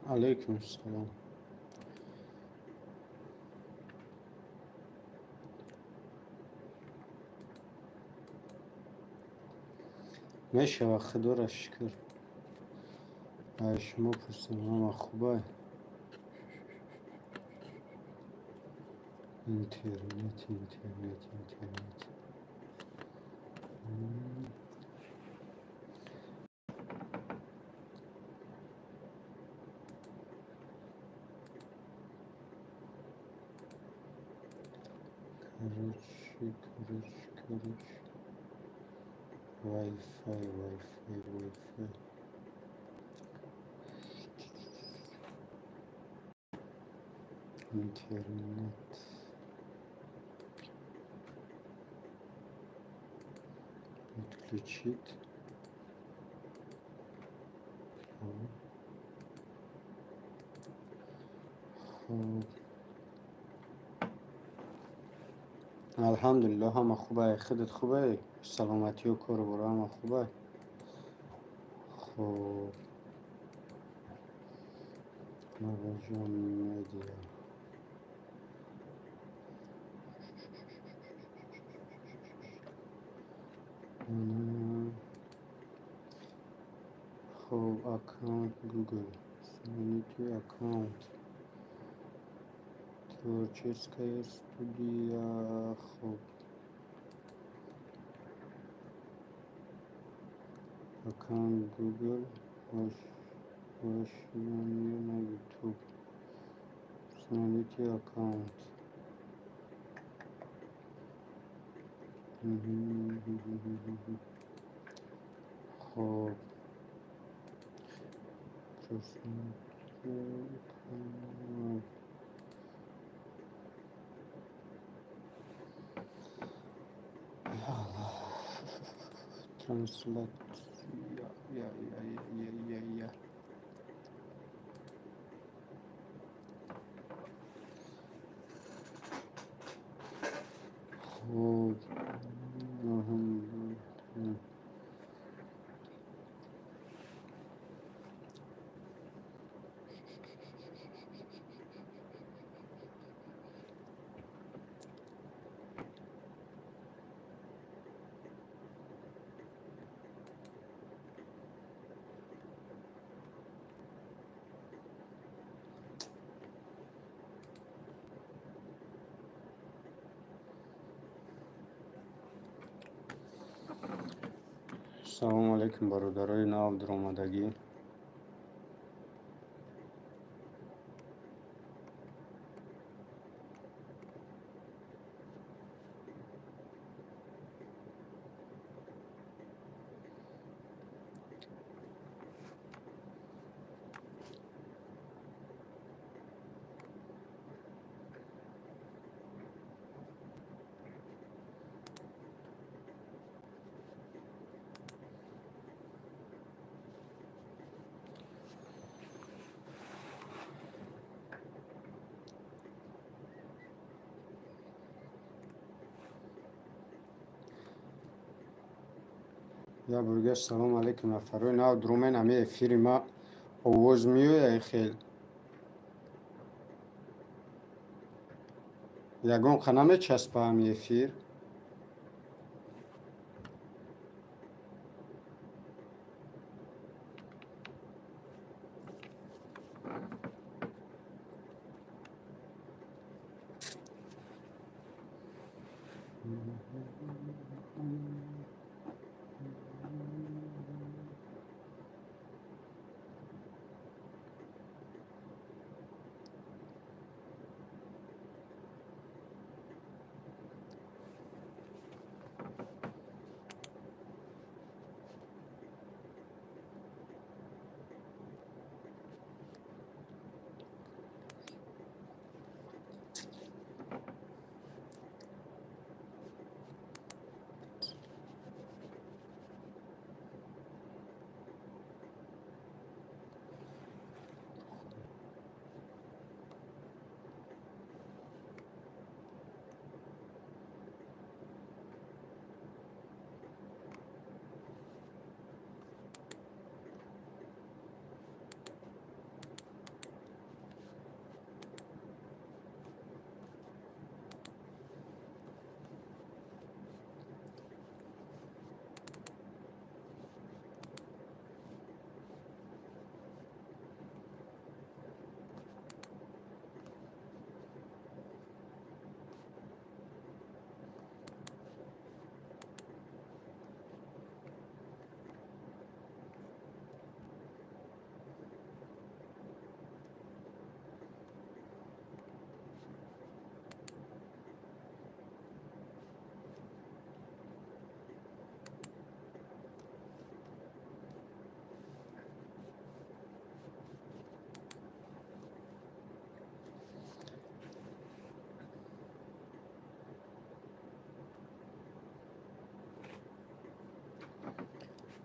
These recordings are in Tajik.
Алейкум салом. Мешава, худоро шукр. Ай шумо пурсем, ҳама хубай? Интернет, интернет, интернет. Короче, короче, короче. Wi-Fi, Wi-Fi, Wi-Fi. Интернет. Отключить. Хоб. Алҳамдулиллоҳ, ҳама хубай. Худат хубай? Саломатию кору боро ҳама хубай? Хоб. Бобоҷон медиа. Хоб, аккаунт Google. Смените аккаунт. Творческая студия. Хоб. Аккаунт Google. Ваш номер на YouTube. Смените аккаунт. Хоб. Просмотр канал. Трансляция. Я, я, я, я, я. Хоб. Салому алейкум, бародарои нав дуромадагӣ. Я бурга салом алейкум, нафарои нав дуромен, ами эфири ма овоз меояй хел? Ягон қа намечаспа ами эфир?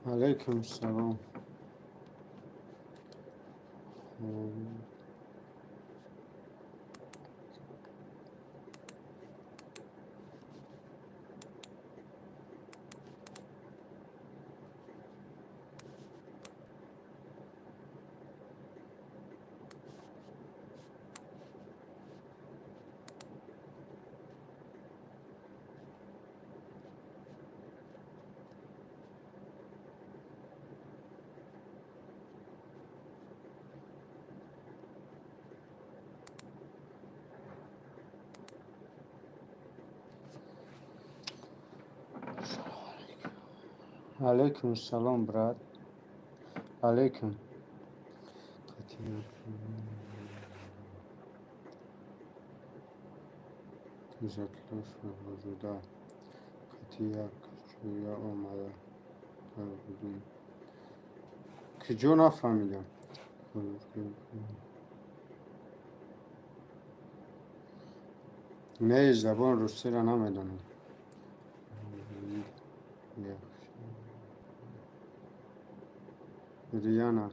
Алайкум салом. Алайкум салом, брат. Алайкум. Иззатло қати як ҷоя омада будем. Куҷо нафаҳмидам. Не, забони русиро намедонам. Риана.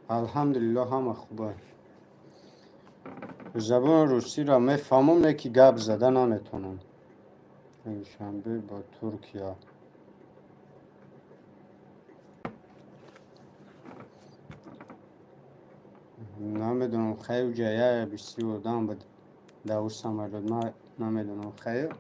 Алҳамдулилло, ҳама хуба. Забони русиро мефаҳмам, не ки гап зада наметавонам. Душанбе ба Туркия. Намедонам, хай уҷа як бисёр одам буд дар ӯ самолёт. Ман намедонам, хайр.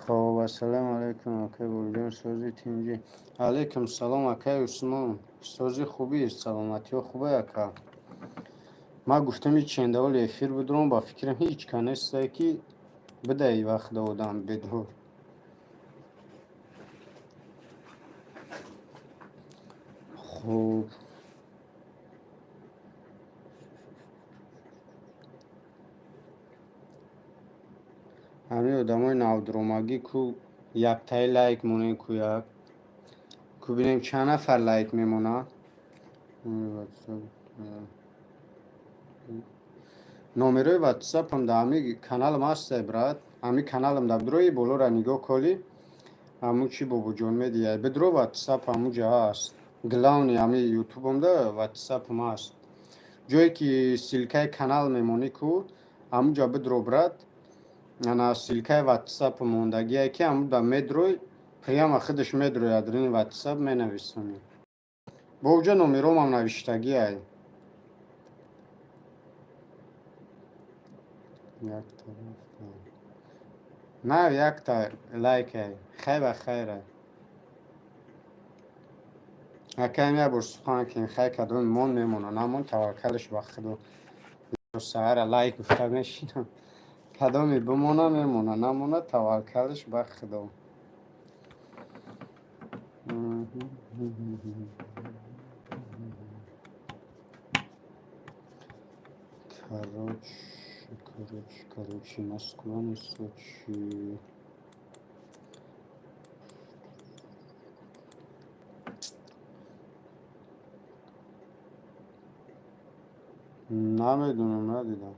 Хоб, ассалому алайкум, акай Бобоҷон, сози тинҷӣ. Алайкум салом, акай Усмон. Сози хубӣ, саломатиҳо хубе, ака. Ман гуфтам ҳеҷ чендаоли эфир бидурам, ба фикрам ҳеҷ ка нестае ки бидаи вақт одам бедор. Хуб. Ҳамин одамои навдуромагӣ ку яктаи лайк монем ку як. Ку бинем чанд нафар лайк мемонад. Номерои ватсапам дар ҳамин каналам ҳастай, брат. Ҳамин каналам дар бидрои болоро нигоҳ коли. Ҳамун чи Бобоҷон медиҳад. Бидро ватсап ҳамун ҷа ҳаст. Главный ҳамин ютубам да ватсапам ҳаст. Ҷое ки ссылкаи канал мемонӣ ку, ҳамун ҷа бидро, брат. Ана ссылкаи ватсап мондагие ки ҳамун да медрой, прямо худаш медрояд рини ватсап менависонӣ. Бо уҷа номеромам навиштагиай. Як тараф. На якта лайкай. Хай ба хайрай. Акаем як бор сухан кунем, хай кадоми мон мемона, намон таваккалаш ба Худо. Саҳара лайк гуфта мешинам. Кадоме бимона мемона, намона таваккалаш ба Худо. Короче, короче, короче, Москва, не Сочи. Намедонам, надидам.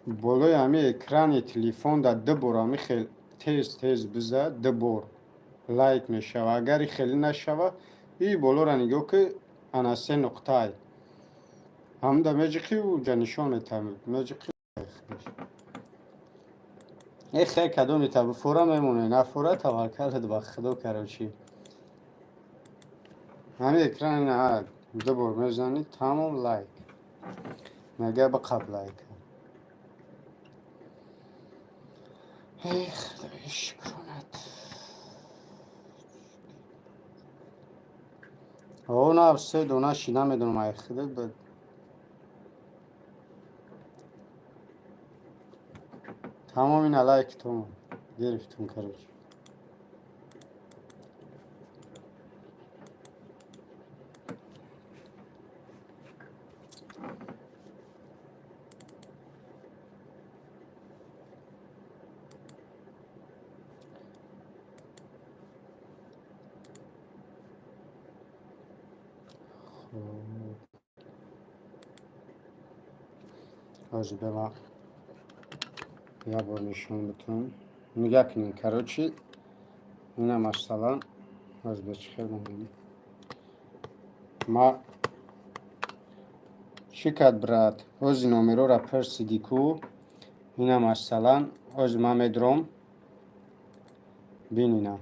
Болои ҳамин экрани телефон дар ду бор ҳамин хел тез тез бизад, ду бор лайк мешава. Агар хеле нашава, и болоро нигоҳ ки, ана се нуқтаи. Ҳамда меҷиқи, уҷа нишон метавад. Меҷиқи. Э хай кадоми та бифора мемоне, нафора таваккалат ба Худо, короче. Ҳамин экран ина ду бор мезанӣ, тамом лайк. Мега биқаб лайк. Эй Худои шукронат. О, на се дона ши намедонам ай худат бад. Тамом ина лайк тон гирифтум, короче. Хоб. Ҳозир бема як бор нишон битум. Нигаҳ кунед, короче, ина масалан, ҳозир ба чӣ хел монем. Ма чӣ кард, брат? Ҳозир номерора пурсидӣ ку. Ина масалан, ҳозир ман медуром. Бин ина.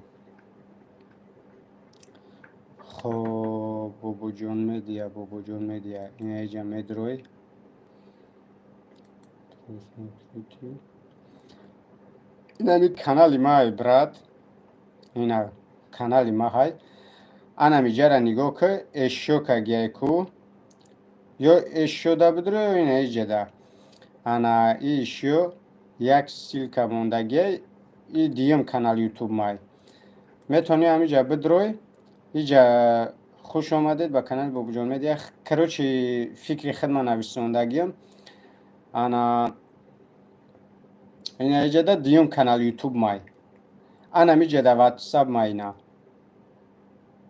Хоб, Бобоҷон Медиа, Бобоҷон Медиа. Ина иҷа медурой. Инами канали май, брат. Ина канали ма ҳай. Анами ҷара нигоҳ ку, эшё кагияй ку. Ё эшёда бидуро, ё ина иҷада. Ана и ишё як ссылка мондагиай, и дуюм канал ютуб май. Метавонӣ ҳамиҷа бидурой. Иҷа хуш омадед ба канали Бобоҷон Медиа. Короче, фикри худма нависондагиам. Ана ина иҷада дуюм канал ютуб май. Анамиҷада ватсап май ина.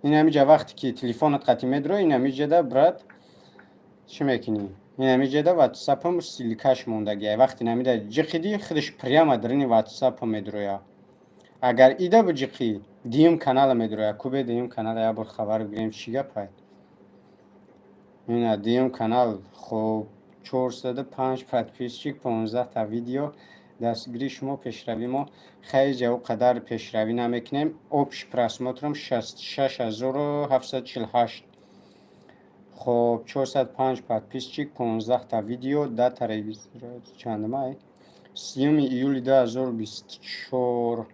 Инамиҷа вақте ки телефонат қатӣ медуро, инамиҷада, брат, чӣ мекунӣ? Инамиҷада ватсапам ссылка ш мондагиай. Вақте намида ҷиқидӣ, худаш прямо дарини ватсапа медуроя. Агар ида биҷиқӣ, дуюм канала медуроя. Кубе дуюм канала як бор хабар бигирем, чӣ гапай? Ина дуюм канал, хоб, 405 подписчик, 15 та видео. Дастгирии шумо пешравӣ мо. Хеле ҷа о қадар пешравӣ намекунем. Общий просмотр ам 66 748. Хоб, 405 подписчик, 15 та видео, дата регистрация чандмай? 30 июли 2024.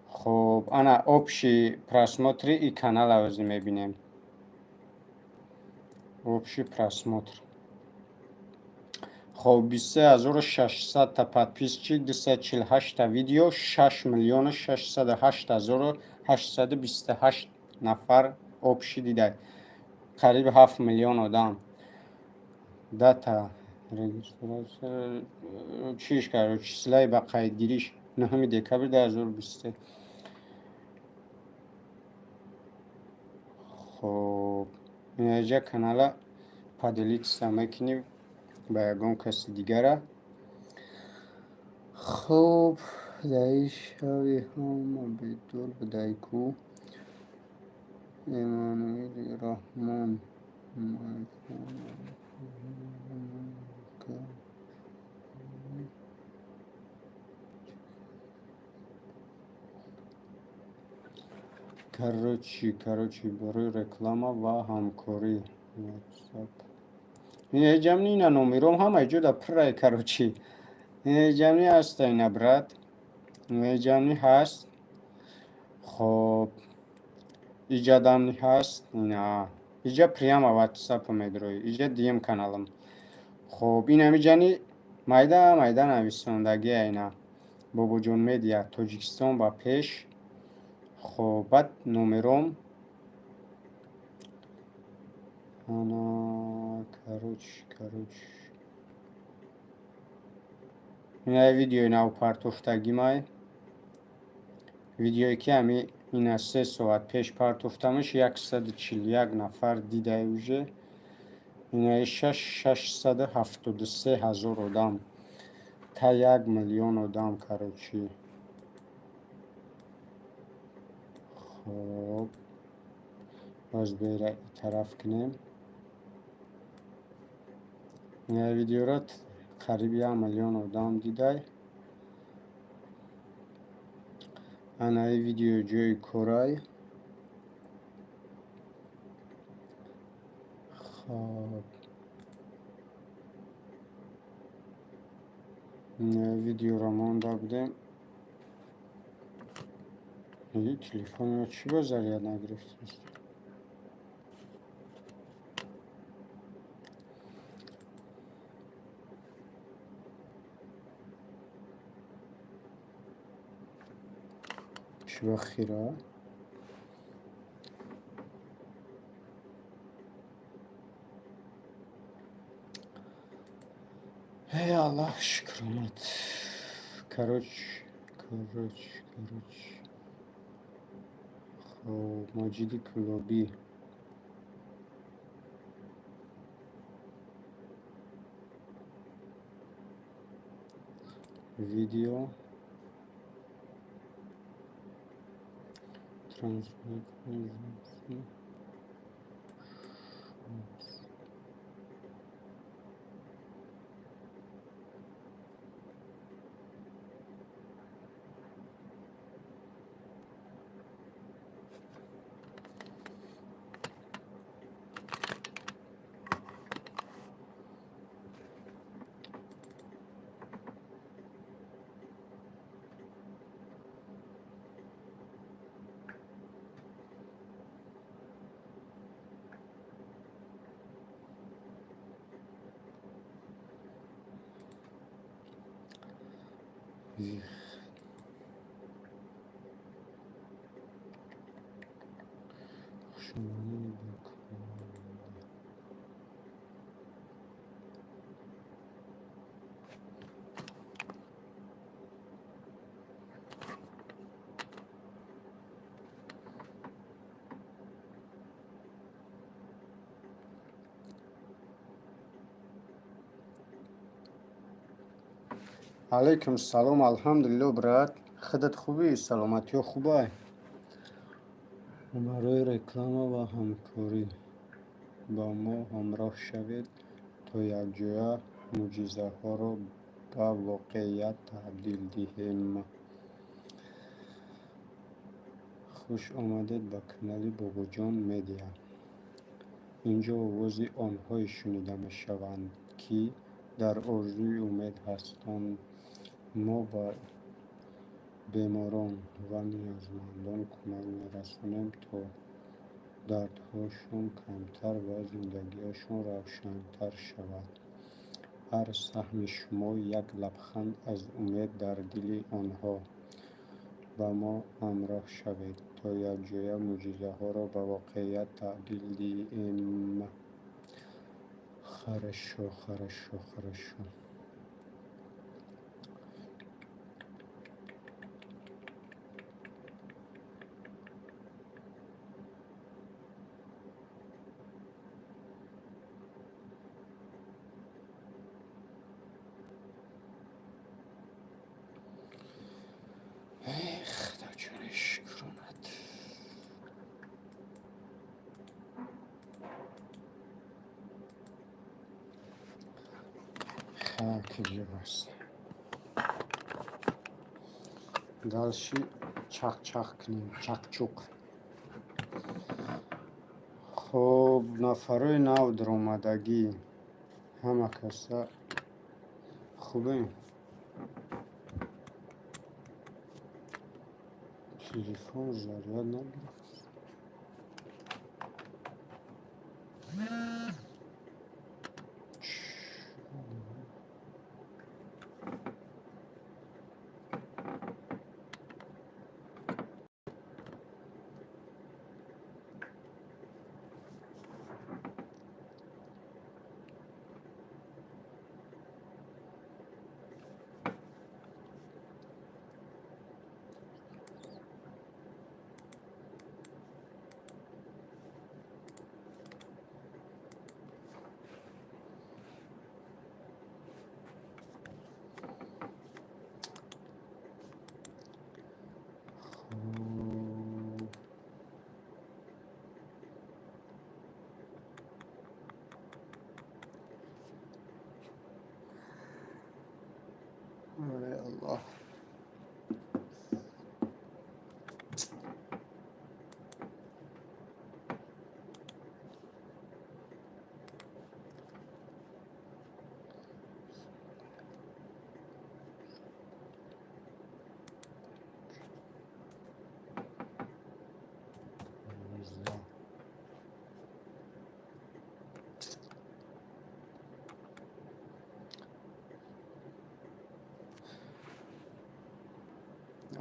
Хоб, ана общий просмотр и и канала ҳозир мебинем. Общий просмотр. Хоб, 23 600 та подписчик, 248 та видео, 6 608 828 нафар общий дида. Қариби 7 миллион одам. Дата регистрация чиш кард, числаи ба қайдгириш 9 декабри 2023. Хоб, инаҷа канала поделиться мекунӣ ба ягон каси дигара. Хоб, дар ин шаби ҳама бедор будай ку. Эмомалӣ Раҳмон. Короче, барои реклама ва ҳамкорӣ. Ҷамъи ина номером ҳамаи ҷода пуррай, короче. Ҷамъи ҳаста ина, брат. Ҷамъи ҳаст. Хоб, иҷадамни ҳаст ина. Иҷа прямо ватсапа медурои. Иҷа дуюм каналам. Хоб, инами ҷани майда майда нависондагия ина. Бобоҷон Медиа, Тоҷикистон ба пеш. Хоб, баъд номером. Ана, короче. Ина видеои навпартофтагӣ май. Видеое ки ҳами ина 3 соат пеш партофтамаш, 141 нафар дидай уже. Инаи 673 ҳазор одам. Та 1 миллион одам, короче. Хоб, боз бера итараф кунем. Ина видеоро қариби 1 миллион одам дидай. Анаи видео ҷои корай. Хоб, видеоро монда будем. Телефонро чӣ ба заряд нагирифтааст? Чӣ ба хира? Эй, Аллоҳ, шукр омад. Короче. Хоб, Маҷиди Кӯлобӣ. Видео трансляция. Алейкум салом, алҳамдулилло, брат. Худат хубӣ? Саломатиё хубай? Барои реклама ва ҳамкорӣ ба мо ҳамроҳ шавед, то якҷоя мӯъҷизаҳоро ба воқеият табдил диҳем. Хуш омадед ба канали Бобоҷон Медиа. Инҷо овози онҳое шунида мешаванд, ки дар орзую умед ҳастанд. Мо ба беморон ва ниёзмандон кӯмак мерасонем, то дардҳошон камтар ва зиндагиашон равшантар шавад. Ҳар саҳми шумо як лабханд аз умед дар дили онҳо. Ба мо ҳамроҳ шавед, то якҷоя мӯъҷизаҳоро ба воқеият табдил диҳем. Хорошо, хорошо, хорошо. Эх, Худоҷони, шукронат. Хак ҷибаст. Дальше чақ-чақ кунем, чақчуқ. Хоб, нафарои нав даромадагӣ, ҳама каса хубем? Телефон заряд нагирифт. Хуб. Ой, Аллоҳ.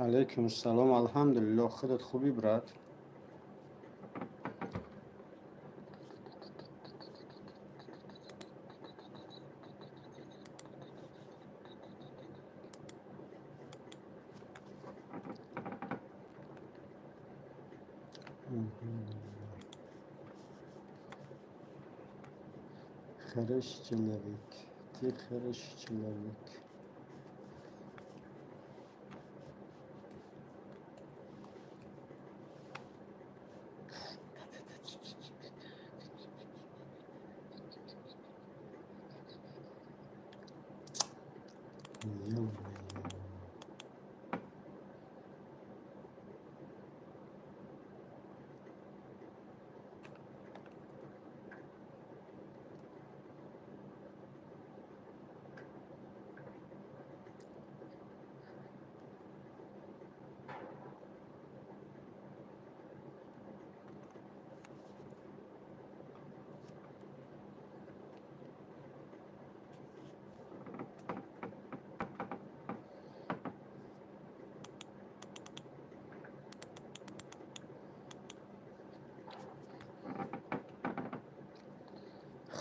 Алейкум салом, алҳамдулилло. Худат хубӣ, брат? Хороший человек. Ты хороший человек. Ё-моё.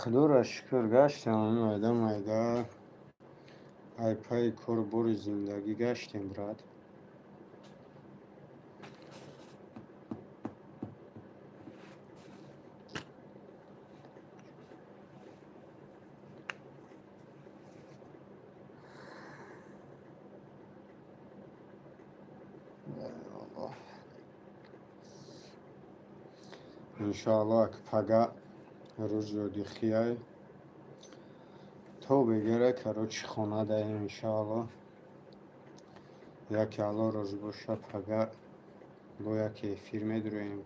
Худоро шукр, гаштем ҳамин майда майда, ай пайи кору бори зиндагӣ гаштем, брат. Иншоалло, ак пага рӯзи одихияй то бегера, короче, хона даем, иншоалло. Яке Алло розӣ боша, пага бо яке эфир медуроем.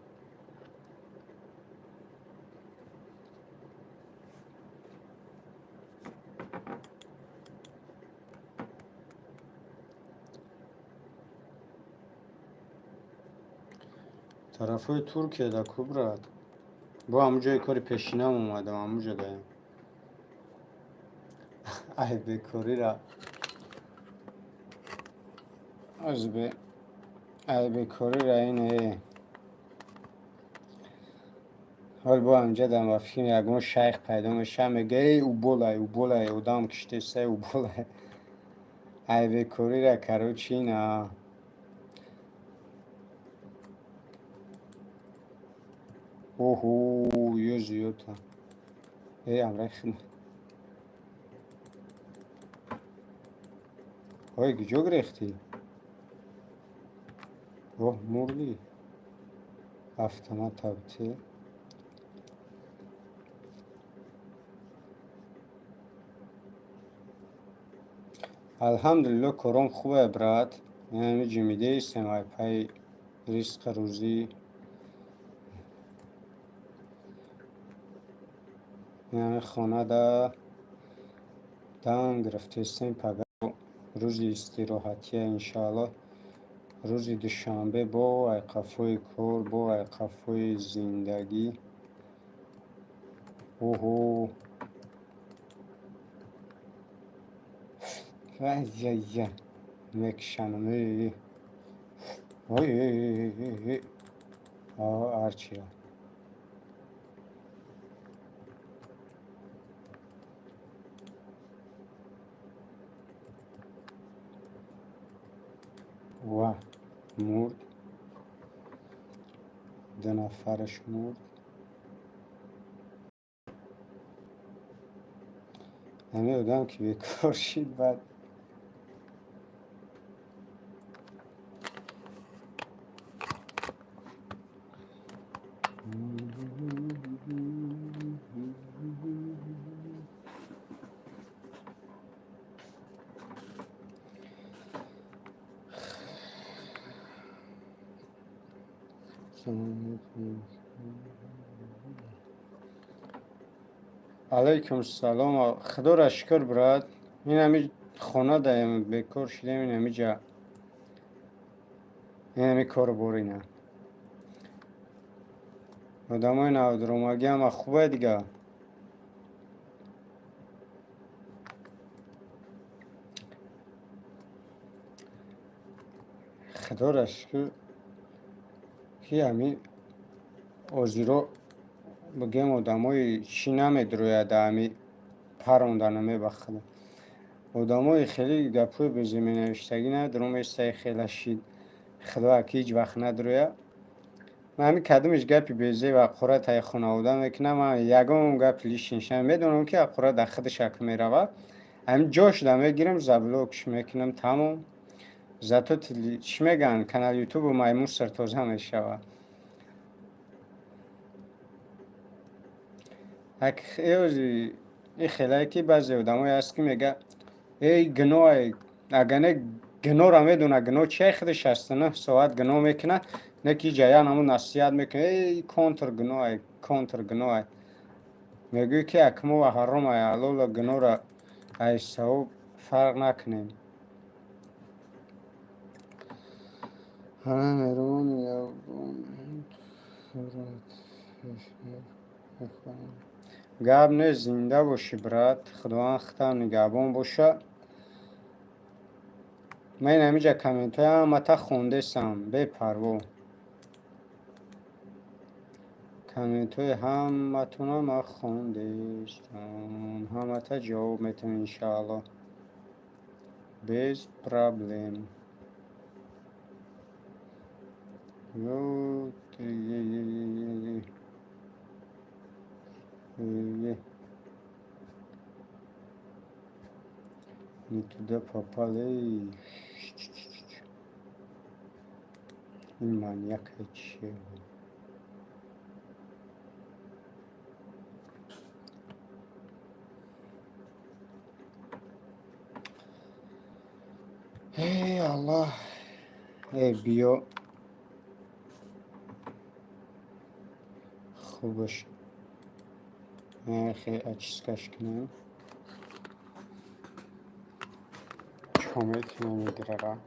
Тарафҳои Туркия да ку, брат? Бо ҳамун ҷои кори пешинам омадам, ҳамунҷо даем. Ай бекорира, аз ай бекорира ин ҳол бо ҳаминҷа дам, ба фикрам, ягон шайх пайдо мешава, мега: «Эй, уболай, уболай, одам киштесай, уболай». Ай бекорира, короче, ина. Оҳо, ё зиёдта. Эй, амраи хидмат. Ой, куҷо гирехтӣ? Оҳ, мурдӣ. Автомат табте. Алҳамдулилло, кором хубе, брат. Ҳами ҷимидеистем ай пайи ризқи рӯзӣ. Ҳами хонада дам гирифтестем. Пага рӯзи истироҳатия, иншоалло. Рӯзи душанбе бо айқафҳои кор, бо айқафҳои зиндагӣ. Оҳо, ая мекушанам. Ой, арчия. Ва, мурд. Ду нафараш мурд. Ҳамин одам ки бекор шид, баъд Алайкум салом. Худоро шукр, брат. Ин ҳами хона даем, бекор шудем, ин ҳамиҷа, ин ҳами кору бор ина. Одамои навдуромагӣ ҳама хубе дига. Худоро шукр, ки ҳами озиро бигем, одамои чӣ намедрояд, ҳами паронда намебахад. Одамои хеле гапҳои беземенавиштагӣ надорум, эстаи хела шид. Худо ки ҳеҷ вақт надроя. Ман ҳами кадомиш гапи безеб ҳақорат таи хонавода мекунам, ман ягон гапи лишний медонам, ки ҳақорат дар худаш ак меравад. Ҳамин ҷошда мегирам, заблокш мекунам, тамом. Зато чӣ мегӯянд, канали ютубу маймун сиртоза мешавад. И хелае ки баъзе одамое ҳаст, ки мега: «Эй, гуноҳе». Агар не, гуноҳро медона, гуноҳ чия, худи 69 соат гуноҳ мекуна, не ки ҷаян ҳамун насиҳат мекуна: «Эй, контр гуноҳай, контр гуноҳай». Мегӯӣ, ки акмо ҳаромай, ҳалола, гуноҳро ай савоб фарқ накунем. Ҳана меҳрубон, ягон сурат мехонем. Гап нест, зинда бошӣ, брат, Худованд худтам нигаҳбон боша. Ман ҳамиҷа комментҳои ҳамата хондесам, бепарво. Комментҳои ҳаматона ман хондестам, ҳамата ҷавоб метавам, иншаалло, без проблем. Ё е. Не туда попал, эй. Ин маньяк чие? Эй, Аллоҳ, эй, биё. Хубаш хе очисткаш кунем. Чикор мекунем играра?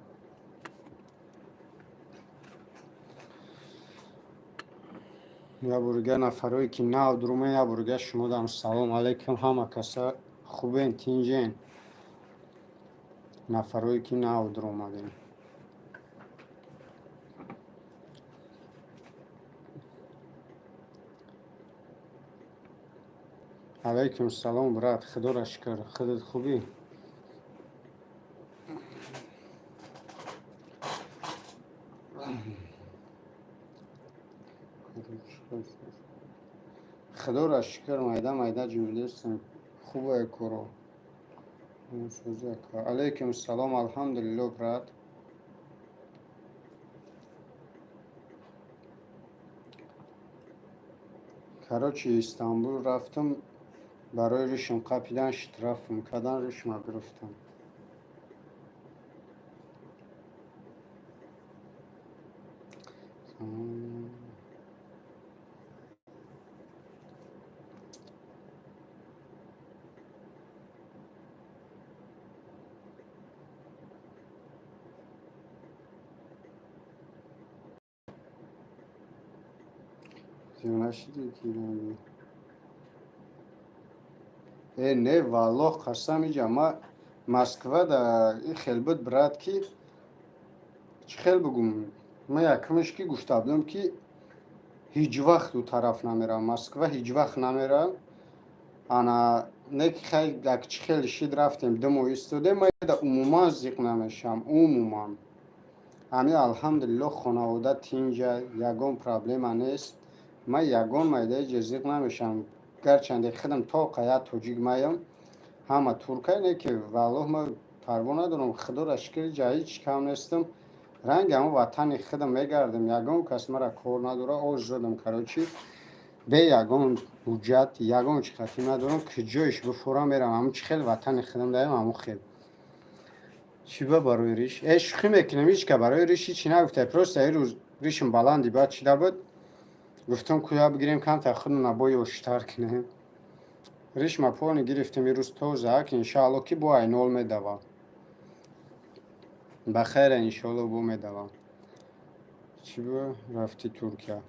Я бурга, нафарое ки нав дурумен, я бурга шумодам салом алейкум, ҳама каса хубен, тинҷен? Нафарое ки нав дуромадем. Алайкум салом, брат, Худоро шукр, худат хубӣ? Худоро шукр, майда майда ҷумлестам, хубае коро. Алайкум салом, алҳамдулилло, брат. Короче, Истанбул рафтам, барои ришм қапидан штрафм кардан, ришма гирифтам. Нашиди ки? Э, не, валлоҳ, қасам, иҷа ма Москва да и хел буд, брат, ки чӣ хел бугум, ма якумш ки гуфта будам, ки ҳеҷ вақт ӯ тараф намерам, Москва ҳеҷ вақт намерам. Ана не ки хай, як чӣ хел шид, рафтем, 2 моҳ истодем. Ма да умуман зиқ намешавам, умуман. Ами алҳамдулилло, хонавода тинҷа, ягон проблема нест. Ман ягон майдаи ҷа зиқ намешавам, гарчанде худам тоқа як тоҷик маям, ҳама туркай, не ки валлоҳ, ма парво надорам. Худоро шукр, ҷа ҳеҷ кам нестам, ранги ҳамон ватани худам мегардам, ягон кас мара кор надора, озодам. Короче, бе ягон ҳуҷҷат, ягон чи хатӣ надорам, ки ҷоиш бифурам, мерам. Ҳамон чи хел ватани худам даем, ҳамон хел. Чӣ ба барои риш? Э, шӯхӣ мекунам, ҳеҷ ка барои риш ҳичи нагуфта, просто ин рӯз ришм баланди бад шида буд, гуфтам, кӯя бигирем, камтар худона бо ёштар кунем. Ришма полный гирифтем ирӯз, тоза, ки иншаалло, ки бо айнол медава. Ба хайра, иншоалло, бо медава. Чӣ ба рафти Туркия?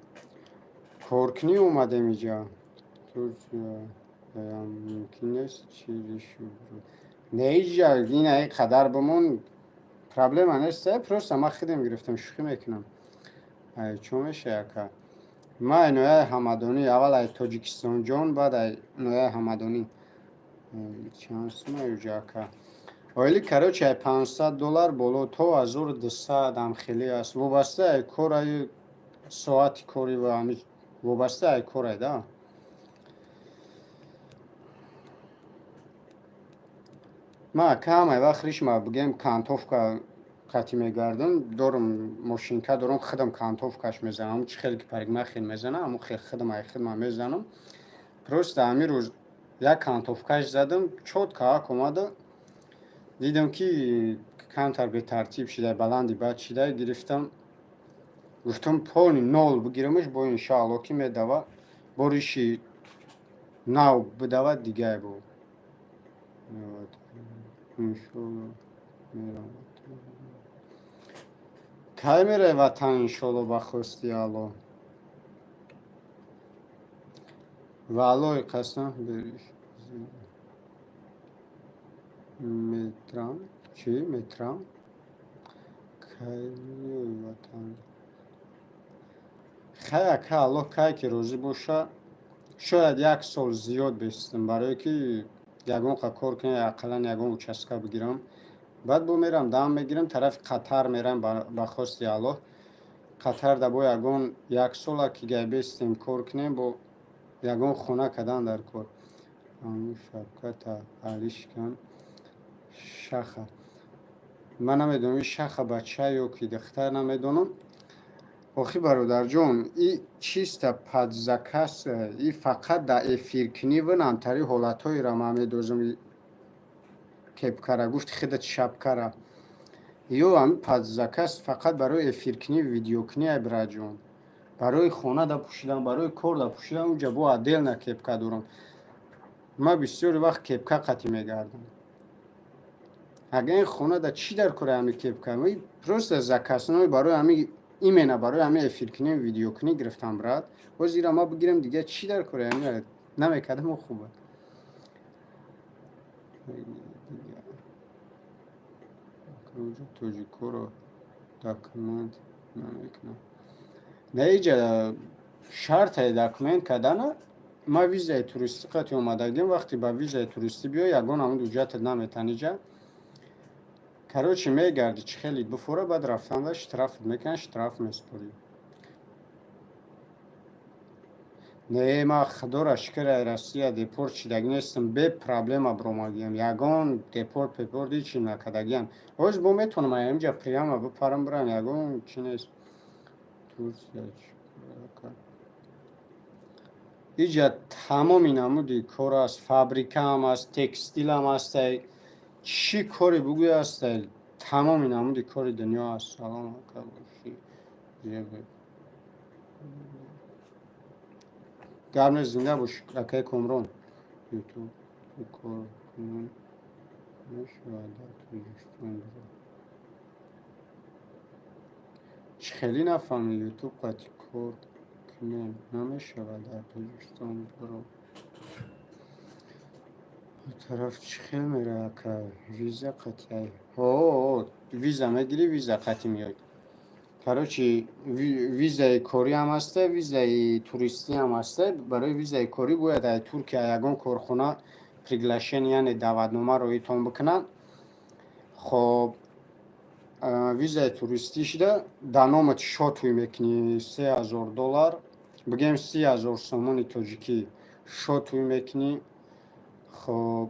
Коркунӣ омадем иҷа. Туркия мумкин нест, чи ришу не, иҷа ина қадар бимон, проблема нест, просто ман худем гирифтам, шӯхӣ мекунам. Чо меша, яка? Ма ай нояи Ҳамадонӣ, аввал ай Тоҷикистонҷон, баъд ай нояи Ҳамадонӣ. Чанд сума юҷа, ака? Оили, короче, ай 500 доллар боло то 1200 ҳам хеле аст, вобаста ай кораю соати кори ва ҳами, вобаста ай корай да. Ма ака, ҳамаи вақт ришма, бигем, кантовка қати мегардам, дорум, мошинка дорум, худам кантовкаш мезанам, чӣ хеле ки парикмахер мезанам, ҳамон хел худам ай худма мезанам. Просто ҳамин рӯз як кантовкаш задам, чётко ак омада, дидам, ки Камтар бетартиб шидай, баланди бад шидай, гирифтам. Гуфтам, полный нол бигирамаш, бо иншоалло ки медава, бориши нав бидава, дигай бо. Иншолло мерам. Кай мерай ватан, иншолло, ба хости Алло? Ва Аллои қасам, бериш. Метрам? Чӣ? Метрам? Кай меои ватан? Хай, ака, Аллоҳ кай ки розӣ боша, шояд як сол зиёд бестам, барое ки ягон қа кор кунем, ақаллан ягон участка бигирам. Баъд бо мерам, дам мегирам, тарафи Қатар мерам, ба хости Аллоҳ. Қатар да бо ягон як сола ки гай бестем, кор кунем, бо ягон хона кадан дар кор. Аму шапката алишкан шаха. Ман намедонам, и шаха бача ё ки духтар, намедонам. Охи, бародарҷон, и чисто под заказ, и фақат да эфиркунӣ намтари ҳолатҳоеро ман медозам. Кепкара гуфти худат, шапкара ё ами под заказ, фақат барои эфиркунӣ, видеокунӣ ай, браҷон. Барои хона да пӯшидан, барои кор да пӯшидан, уҷа бо отдельно кепка дорам. Ман бисёри вақт кепка қатӣ мегардам. Агар ин хона да чӣ дар кори ҳами кепка? Просто заказной, барои ҳами, именно барои ҳами эфиркунӣ, видеокунӣ гирифтам, брат. Боз ира ма бигирам, дига чӣ дар кори ҳами? Намекардам, хуба. Тоҷикоро документ намекунам. На, иҷа шартае документ кардана. Ма визаи туристӣ қати омадагим. Вақте ба визаи туристӣ биёй, ягон ҳамун ҳуҷҷатат наметан иҷа. Короче, мегарди, чӣ хеле буфора, баъд рафтанда штрафт мекунанд, штраф месупорӣ. Не, ма, худоро шукр, ай Россия депорт шидагӣ нестам, бе проблема биромадиям, ягон депорт пепорт ҳичи накардагиам. Ҳоз бо метавонам ай инҷа прямо бипарам, бирам, ягон чӣ нест. Турсия иҷа тамоми намуди кор аст, фабрикаам аст, текстилам ҳастай, чӣ коре бугӯй ҳастай, тамоми намуди кори дунё аст. Салом, ака, бошӣ. Гап нест, зинда бош, акаи Комрон. Ютуб кор кунон мешавад дар Тоҷикистон? Чӣ хеле нафаҳмӣ? Ютуб қати кор кунем намешавад дар Тоҷикистон, бро? Тараф чӣ хел мера, ака? Виза қатъи? О, виза мегирӣ, виза қатъи меояд. Короче, визаи корӣ ҳам ҳаста, визаи туристӣ ҳам ҳаста. Барои визаи корӣ бояд ай Туркия ягон корхона приглашение, яъне даъватнома роитон бикунанд. Хоб, визаи туристӣ шуда, дар номат счёт ҳуй мекунӣ, 3000 доллар, бигем 30 000 сомони тоҷикӣ счёт ҳуй мекунӣ. Хоб,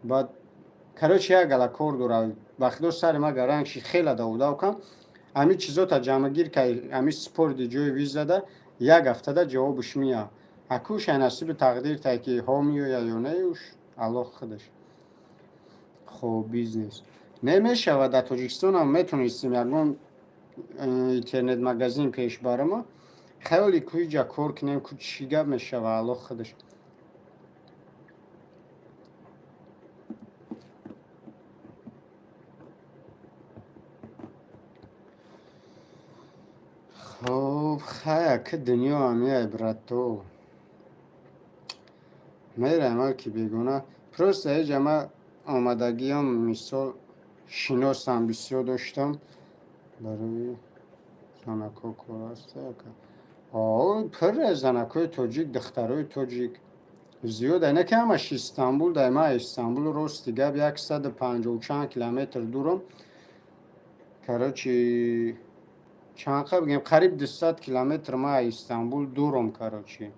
баъд, короче, як гала кор дорад. Ба худо, сари ма гаранг шид, хеле давудав кам. Ҳамин чизота ҷамъгир кай, ҳамин спорди ҷои визада, як ҳафтада ҷавобаш меяд. Акуш ай насиби тақдир тай, ки ҳо меояд ё не, уш Аллоҳ худаш. Хоб, бизнес не мешавад дар Тоҷикистонам? Метонистем ягон интернет магазин пеш барама. Хаёли ку иҷа кор кунем, ку чӣ гап мешава, Аллоҳ худаш. Хоб, хай, ака, дунё ҳамияй, брато. Мераем, ки бегона. Просто иҷа ма омадагиам, мисол, шиносам бисёр доштам. Барои занакҳо кор аст, ака? О, пурре занакҳои тоҷик, духтарои тоҷик зиёд. Айна ки ҳамаш Истанбул дай. Ма Истанбул, рости гап, 150 чанд километр дурам. Короче, чанд қа бигем, қариб 200 километр ма Истанбул дурам. Короче,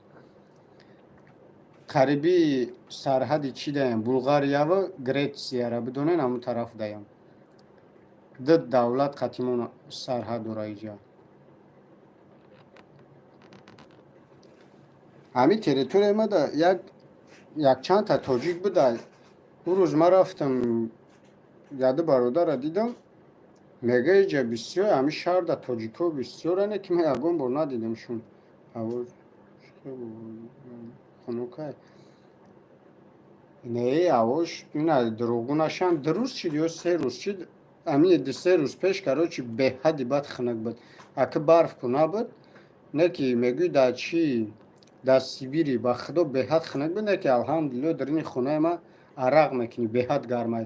қариби сарҳади чӣ даем, Булғарияву Гретсияра бидонен, ҳамун тараф даем. Ду давлат қатимон сарҳад дора иҷа. Ҳамин территорияи ма да як якчандта тоҷик буда. Ӯ рӯз ман рафтам, яду бародара дидам. Мега, иҷа бисёр, ҳами шаҳрда тоҷико бисёране, ки ман ягон бор надидамшон. Ҳаво хунукай? Не, ҳавош ина дурӯғгӯ нашам, 2 рӯз шид ё 3 рӯз шид, ҳамин 2-3 рӯз пеш, короче, беҳадди бад хунук буд. Аки барф ку набуд, не ки мегӯй дар чи, дар Сибири, ба худо, беҳад хунук буд. Не ки, алҳамдулилло, дарини хонаи ма арақ мекунӣ, беҳад гармай.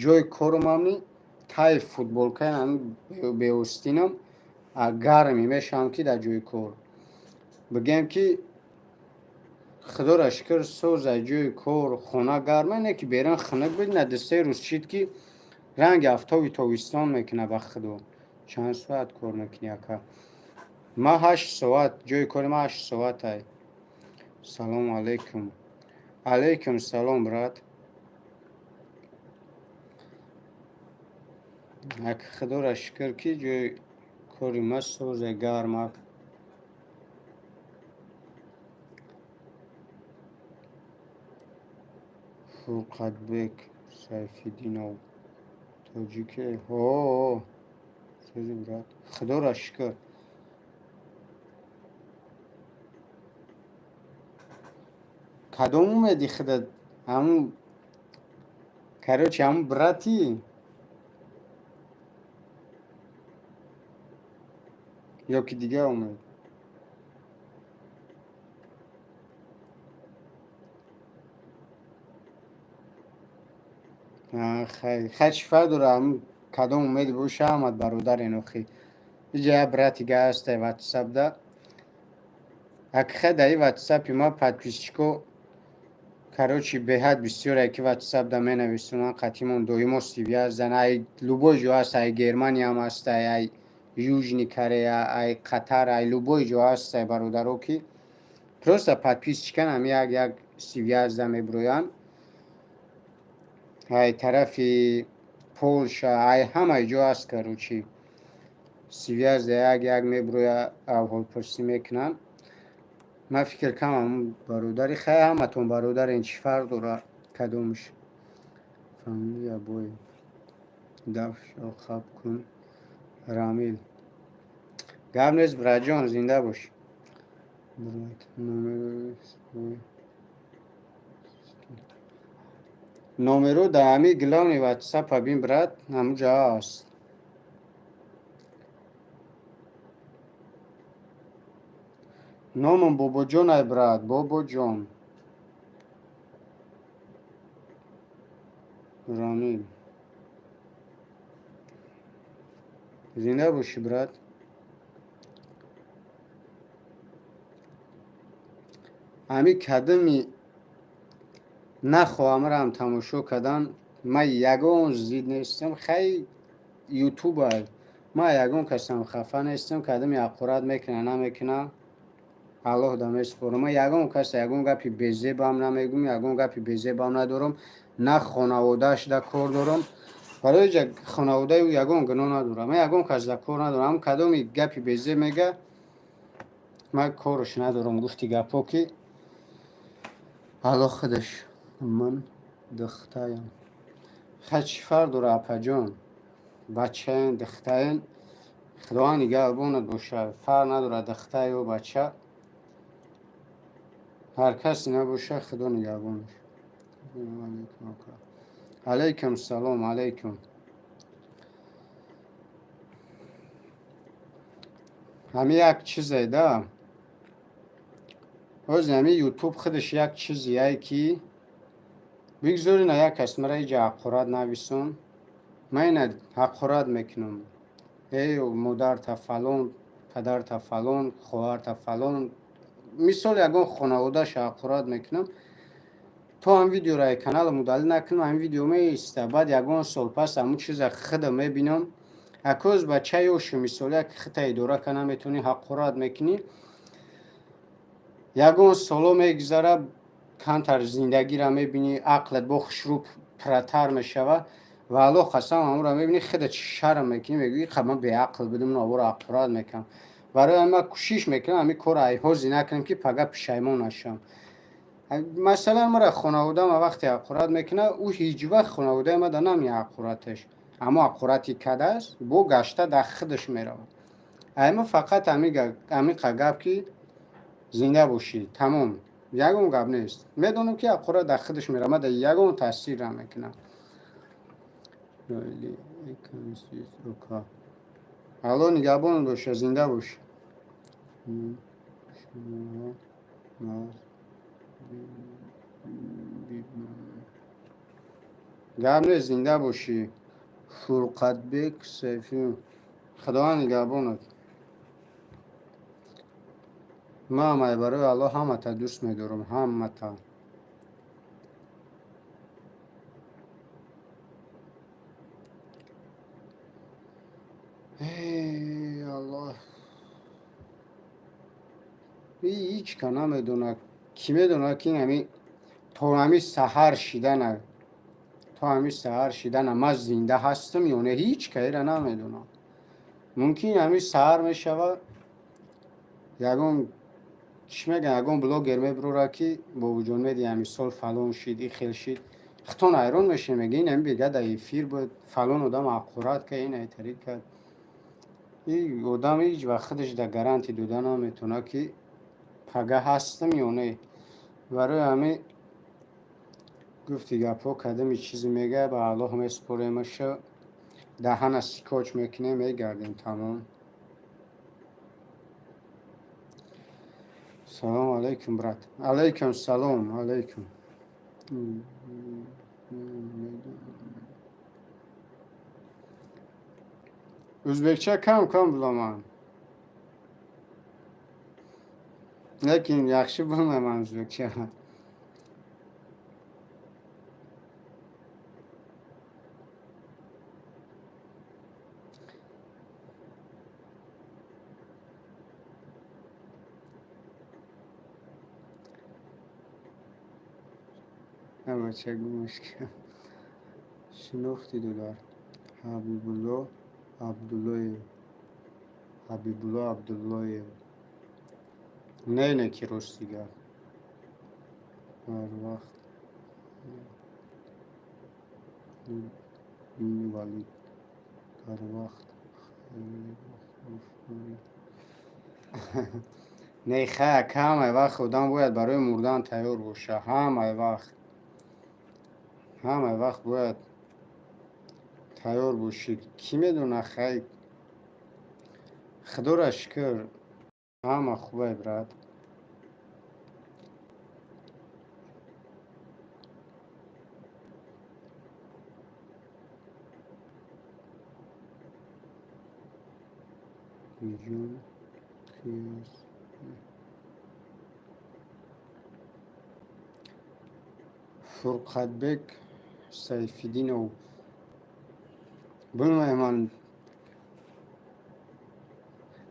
Ҷои корум ҳамни таи футболкаи ҳами беостинам гармӣ мешавам, ки дар ҷои кор бигӯем, ки худоро шукр, соза ҷои кор, хона гарма. Не ки берун хунук буд, на 2-3 рӯз шид, ки ранги афтоби тобистон мекунад, ба худо. Чанд соат кор мекунӣ, ака? Ма 8 соат, ҷои кори ма 8 соатай. Салому алайкум. Алайкум салом, брат. Ак, худоро шукр, ки ҷои кори ма созе, гармак. Фурқатбек Сайфиддинов тоҷике? Ҳо, сози, брат, худоро шукр. Кадом умеди худат? Ҳамун, короче, ҳамун брати ё ки дигар умед? Хай, чӣ фарқ дора, ҳамун кадом умеди боша, ҳамат бародарен. Охи, иҷа як брати га ҳастай ватсапда. Акхай, дар и ватсапи ма подписчико, короче, беҳад бисёре, ки ватсапда менависонанд, қатимон доимо связан. Ай любой ҷо ҳаст, ай Германиям ҳастай, ай Южный Корея, ай Қатар, ай любой ҷо ҳастай бародаро, ки просто подписчикан, ҳами як як связьда мебироянд. Ай тарафи Полша, ай ҳамаи ҷо ҳаст, короче, связьда як як мебироя, аҳволпурсӣ мекунанд. Ман фикр кардам, ҳамун бародари. Хай, ҳаматон бародарен, чӣ фарқ дора кадомш. Фамилия бой дафшо хаб кун, Рамил. Гап нест, братҷон, зинда бош. Брат, номеро дар ҳамин главный ватсапа бин, брат, ҳамуҷа ҳаст. Номам Бобоҷон ай, брат, Бобоҷон. Рамил, зинда бошӣ, брат. Ҳамин кадами нахоҳамрам тамошо кардан, ман ягон зид нестам. Хай, ютуб ай, ман ягон касам хафа нестам. Кадами ҳақорат мекуна, намекуна, Аллоҳ да месупорам. Ман ягон каса ягон гапи безебам намегӯм, ягон гапи безебам надорам, на хонаводааш да кор дорам. Барои ҷа хонаводаи ӯ ягон гуноҳ надорам, ман ягон кас да кор надорам. Ҳам кадоми гапи безеб мега, ман корш надорам. Гуфти гапҳо, ки Аллоҳ худаш. Ман духтаям. Хай, чӣ фарқ дора, апаҷон, бачаен, духтаен, Худованд нигаҳбонат бошад. Фарқ надорад духта ё бача, ҳар касе набошад, Худо нигаҳбонаш. Алайкум салом, алайкум. Ҳамин як чизе да, ҳозир ҳамин ютуб худаш як чизие, ки бигзор ина як кас мара иҷа ҳақорат нависон, ман ина ҳақорат мекунам: эй, модарта фалон, падарта фалон, хоҳарта фалон, мисол, ягон хонаводаша ҳақорат мекунам, то ҳам видеоро ай каналам удалить накунам, ҳамин видео меиста. Баъд ягон сол пас ҳамун чиза худа мебинам. Акоз бача ёшу, мисол, як хита идора ка наметавонӣ, ҳақорат мекунӣ, ягон соло мегузара, камтар зиндагиро мебинӣ, ақлат бо хушрӯ пурратар мешава ва Аллоҳ қасам, ҳамонро мебинӣ, худа чӣ шарм мекунӣ, мегӯӣ: қа ман беақл будам, наворо ҳақорат мекунам. Барои ҳамин ман кӯшиш мекунам ҳамин корро айҳози накунам, ки пага пушаймон нашавам. Масалан, мара хонаводаама вақте ҳақорат мекунад, ӯ ҳеҷ вақт хонаводаи ма да намеҳақораташ. Ҳамо ҳақорати кадааст, бо гашта дар худаш меравад. Айма фақат ҳамиқа гап, ки зинда бошӣ, тамом, ягон гап нест. Медонам, ки ҳақорат дар худаш меравад, ма дар ягон таъсир намекунам. Алло нигаҳбон боша, зинда бош. Гап нест, зинда бошӣ, Фурқатбек Сайфӣ, Худованд нигаҳбонат. Ман ай барои Аллоҳ ҳамата дӯст медорам, ҳамата. Аллоҳ, ҳеҷ ка намедонад, кӣ медонад, ки ами то ҳами саҳар шидана, то ҳами саҳар шидана ман зинда ҳастам ё не, ҳеҷ каира намедонам. Мумкин ҳами саҳар мешавад, ягон чӣ мегӯян, ягон блогер мебурора, ки Бобуҷон меди ҳами сол фалон шид, и хел шид. Хитон ҳайрон мешавем, мега, ин ҳами бега дар эфир буд, фалон одам ҳақорат кард, ин айтарӣ кард. И одам ҳеҷ вақт худаш дар гарантия дода наметавонад, ки пага ҳастам ё не. Барои ҳамин гуфти гапҳо, кадами чизе мегӯяд, ба Аллоҳ месупоремаша, даҳана скотч мекунем, мегардем, тамом. Салому алайкум, брат. Алайкум салом, алайкум. Ӯзбекча кам кам bilaman, lekin yaxshi bilmayman o'zbekcha. Бача гумаш шинохти додар. Ҳабибулло Абдуллоев, Ҳабибулло Абдуллоев, не, ки рости гап, барвақт инвалид, барвақт хайрхушорӣ. Не, хай, ҳамаи вақт одам бояд барои мурдан тайёр боша. Ҳамаи вақт, ҳамаи вақт бояд тайёр бошӣ. Кӣ медонад, хай, Худоро шукр, ҳама хубай, брат. Ҷон. Қиёс Фурқатбек Сайфиддинов bilmayman.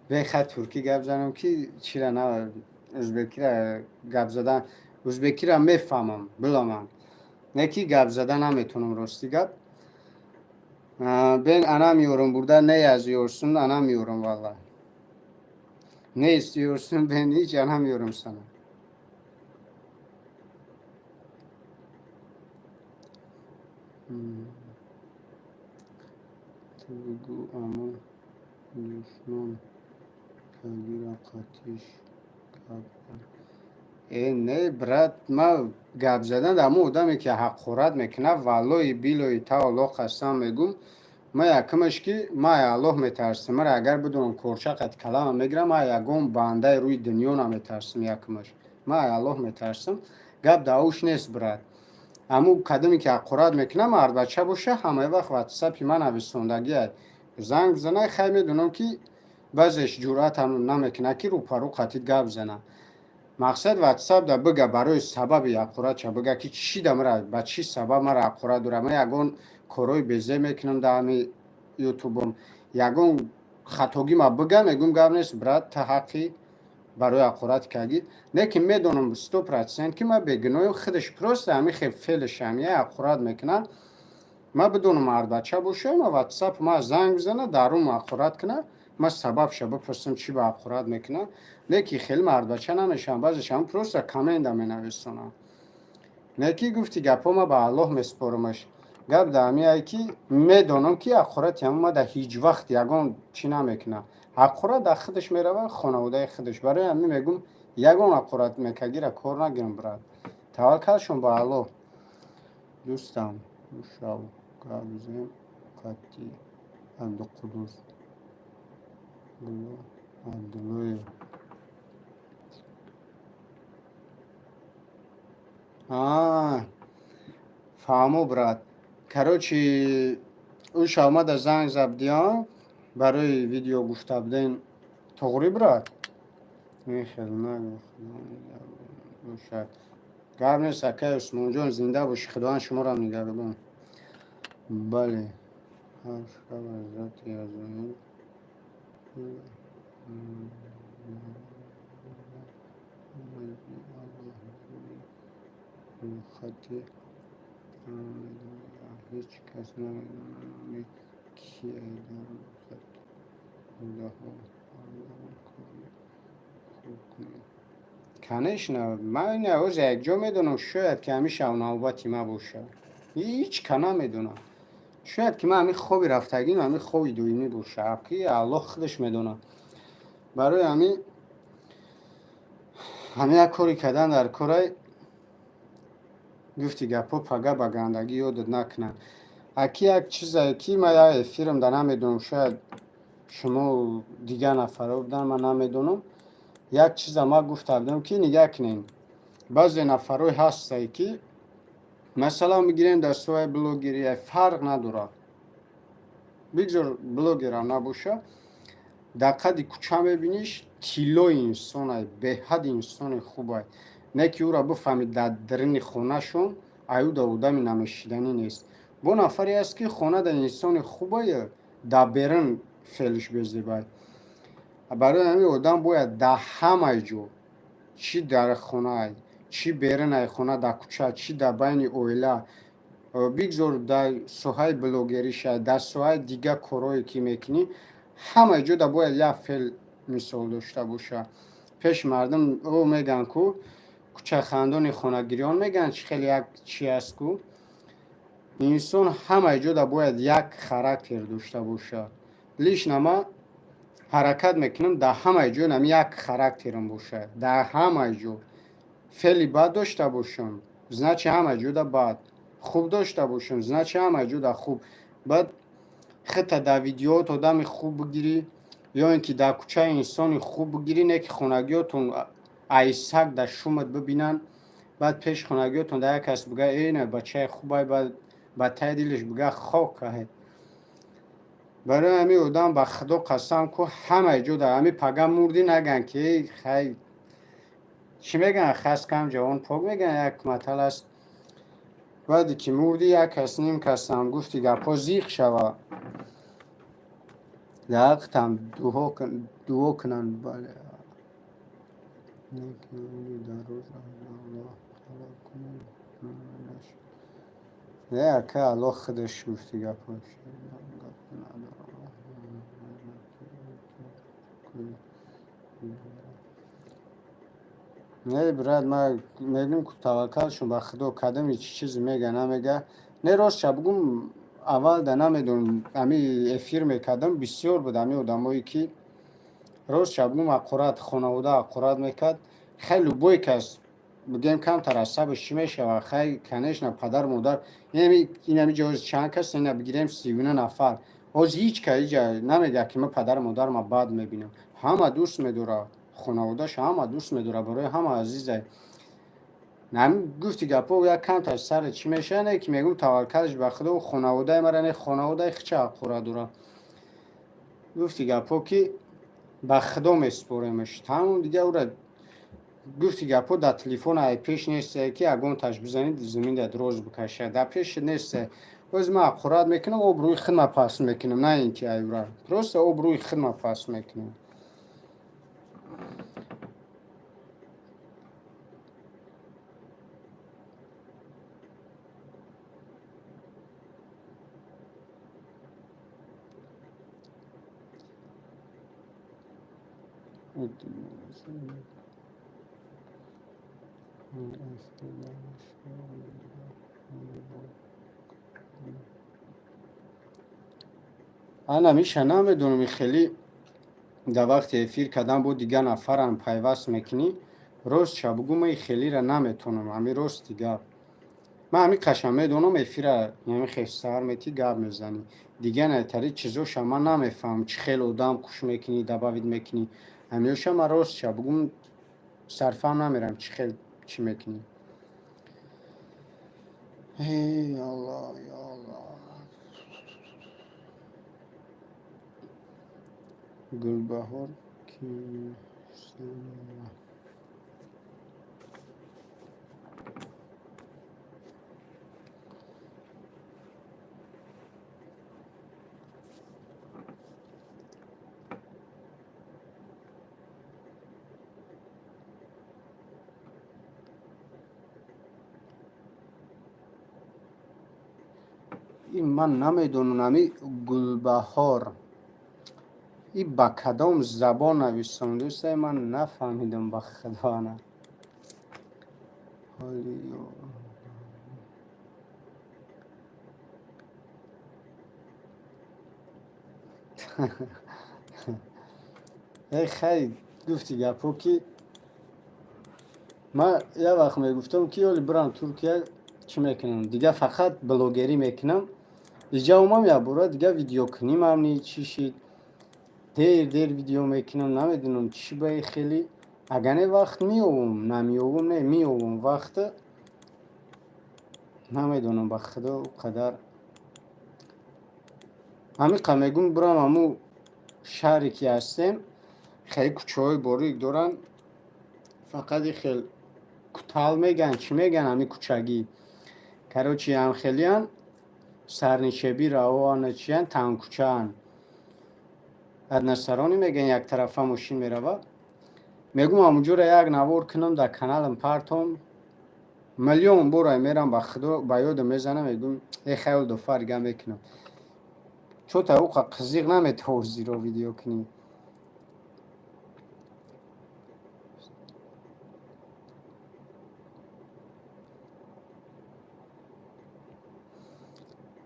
Бехад туркӣ гап занам, ки чира на, ӯзбекира гап задан, ӯзбекира мефаҳмам, биламам, не ки гап зада наметавонам, рости гап. Ben anlamıyorum, burada ne yazıyorsun, anlamıyorum valla. Ne istiyorsun, ben hiç anlamıyorum sana. Ту бигӯ, аммо душман кагира қатиш гап. Э, не, брат, ма гап задан дар ҳамон одаме, ки ҳақорат мекунад, валлоҳи билоҳи таоло қасам мегӯм, ма якумаш, ки ма Аллоҳ метарсам. Мара агар бидонам корча қати калама мегирам, ма ягон бандаи рӯи дунё наметарсам. Якумаш, ма Аллоҳ метарсам. Гап дар уш нест, брат. Ҳамун кадоме ки ҳақорат мекунад, мардбача боша, ҳамаи вақт ватсапи ман нависондагиай, занг бизанай. Хай, медонам, ки баъзеш ҷуръатам намекунад, ки рӯпарӯ қатид гап зана. Мақсад, ватсап да бига, барои сабаби ҳақоратча бига, ки чӣ да мара, ба чӣ сабаб мара ҳақорат дорам. Ман ягон корҳои безе мекунам дар ҳами ютубом, ягон хатогима бига, мегӯм, гап нест, брат, та ҳаққи барои ҳақорат кардӣ. Не ки медонам 100%, ки ман бегуноҳем, худаш просто ҳами хел феълаш ҳамия ҳақорат мекунад. Ман бидонам мардбача боша, ма ватсап ма занг бизана, дарун ҳақорат кунад, ман сабабша бипурсам, чӣ ба ҳақорат мекунад. Не ки хеле мардбача намешавам, баъзеш ҳам просто коммента менависонам. Не ки гуфти гапҳо, ма ба Аллоҳ месупорамаш. Гап дар ҳамиае ки медонам, ки ҳақорати ҳамон ма дар ҳеҷ вақт ягон чӣ намекунам. Ҳақорат дар худаш мерава, хонаводаи худаш. Барои ҳамин мегӯм, ягон ҳақорат мекагира кор нагирам, брат. Таваккалшон ба Аллоҳ. Дӯстам, шав гап қати Абдуқуддус Абдуллоев. Фаҳмо, брат. Короче, ӯ шавмада занг забдиям барои видео гуфта буден. Тоғрӣ, брат? Хел набошад. Гап нест, акай Усмонҷон, зинда бошӣ, Худованд шуморо нигаҳбон. Бале, ҳар шаб ҳазрати Азроил. Хати ҳеҷ кас намедонад, номи кие дар рӯхат будаҳо. Кори хуб кунед. Конечно, ман ина ҳозир якҷо медонам, шояд ки ҳамин шавнавбати ма бошад. Ҳеҷ ка намедонам. Шояд ки ман ҳамин хоби рафтагим, ҳамин хоби доимӣ бошад, ки Аллоҳ худаш медонад. Барои ҳамин ҳамин як коре кардан дар корай, гуфти гапҳо, пага ба гандагӣ ёдат накунанд. Аки як чизе ки ман як эфирам да намедонам, шояд шумо дигар нафарҳо будан, ман намедонам. Як чиза ман гуфта будам, ки нигаҳ кунед, баъзе нафарҳое ҳастае, ки масалан мегирем, дар соҳаи блогерия фарқ надорад, бигзор блогерам набоша, дар қади кӯча мебиниш, тиллои инсонай, беҳад инсони хубай, не ки ӯро бифаҳмӣ, дар даруни хонашон аюда одами намешиданӣ нест. Бо нафаре аст, ки хона дар инсони хубае, дар берун феълиш безебай. Барои ҳамин одам бояд дар ҳамаи ҷо, чӣ дар хонай, чӣ берунаи хона, дар кӯча, чӣ дар байни оила, бигзор дар соҳаи блогериша, дар соҳаи дигар корҳое ки мекунӣ, ҳамаи ҷо да бояд як феъл мисол дошта боша. Пеши мардум ӯ мегӯянд ку, кӯчахандони хонагириён мегӯянд, чи хеле як чи аст ку, инсон ҳамаи ҷо да бояд як характер дошта боша. Лично ман ҳаракат мекунам, дар ҳамаи ҷо нами як характерам бошад. Дар ҳамаи ҷо феъли бад дошта бошам, значит, ҳамаи ҷода бад, хуб дошта бошам, значит, ҳамаи ҷода хуб. Баъд хита дар видеоот одами хуб бигирӣ ё ин ки дар кӯчаи инсони хуб бигирӣ, не ки хонагиётон айсак дар шумат бибинанд, баъд пеши хонагиётон дар як кас бига, э, на бачаи хубай, баъд ба таи дилаш бига, хок ай. Барои ҳамин одам, ба Худо қасам ку, ҳамаи ҷо дар ҳамин пага мурдӣ, наган ки хай, чӣ мегӯянд, хас кам ҷавон пок мегӯянд, як матал аст. Баъде ки мурдӣ, як кас, ним касам, гуфти гапҳо, зиқ шава, дар ҳақтам дуо кунанд. Бале, дар рӯз Аллоҳ талаб кунед. Не, ака, Аллоҳ худаш, гуфти гапҳо. Гап надорам. Не, брат, ман мегӯм ку, таваккалшон ба Худо, кадами чӣ чизе мега, намега. Не, ростша бугум, аввал да намедонам, ами эфир мекардам, бисёр буд ами одамое ки, ростша бугум, ҳақорат, хонавода ҳақорат мекард. Хай, любой кас бигем, камтар асабаш чӣ мешавад. Хай, конечно, падару модар инами ҷоз чанд кас ина бигирем, 39 нафар. Ҳозир ҳеҷ ка иҷа намега, ки ман падару модарма бад мебинам. Ҳама дӯст медорад хонаводаша, ҳама дӯст медорад, барои ҳама азизай. Гуфти гапҳо, як камтар саре чӣ мешавад, не ки мегӯм, таваккалш ба Худо, хонаводаи мара не, хонаводаи хича ҳақорат дорад. Гуфти гапҳо, ки ба Худо месупоремаш, тамом, дига ӯра, гуфти гапҳо, дар телефон ай пеш нестае, ки ягон таш бизанӣ, замин дар дроз бикашад, дар пеш нестае. Боз ман ҳақорат мекунам, обрӯи худма паст мекунам, на ин ки аюра, просто обрӯи худма паст мекунам. Ана миша, намедонам, хеле дар вақти эфир кардан бо дигар нафарам пайваст мекунӣ. Ростша бугӯ, ман хелира наметонам. Ҳами рости гап, ман ҳами қашан медонам, эфира ями хел сар метӣ, гап мезанӣ, дигар найтари чизоша ман намефаҳмам. Чӣ хел одам хуш мекунӣ, добавить мекунӣ, ҳамиёша ман, ростша бугӯм, сарфаҳм намерам, чӣ хел чӣ мекунӣ. Эй Аллоҳ, ё Аллоҳ! Гулбаҳор Кимсанова. Ин ман намедонам, ами Гулбаҳор и ба кадом забон нависам, дӯстай, ман нафаҳмидам, ба худо. Ҳоли. Э, хай, гуфти гапҳо, ки ман як вақт мегуфтам, ки оли бирам Туркия, чӣ мекунам, дигар фақат блогерӣ мекунам. Иҷа омам, якбора дигар видеокунимам ни чӣ шид, дер дер видео мекунам, намедонам чӣ баи. Хеле агар не вақт меёвам, намеёвам, не меёвам вақта, намедонам, ба худо, қадар ҳамиқа мегӯм, бирам ҳаму шаҳре ки ҳастем, хеле кӯчаҳои борик доранд, фақат и хел кутал мегӯянд, чӣ мегӯянд, ҳами кӯчагӣ, короче, ҳамхелиян, сарнишебӣ равоана, чиян, тангкӯчаанд, односторонний мегӯянд, яктарафа мошин меравад. Мегӯм, ҳамунҷоро як навор кунам, дар каналам партом, миллион бора мерам, ба худо, ба ёдам мезанам, мегӯм, э хаёл дофар га мекунам, чота уқа қизиқ наметавозиро видео кунӣ.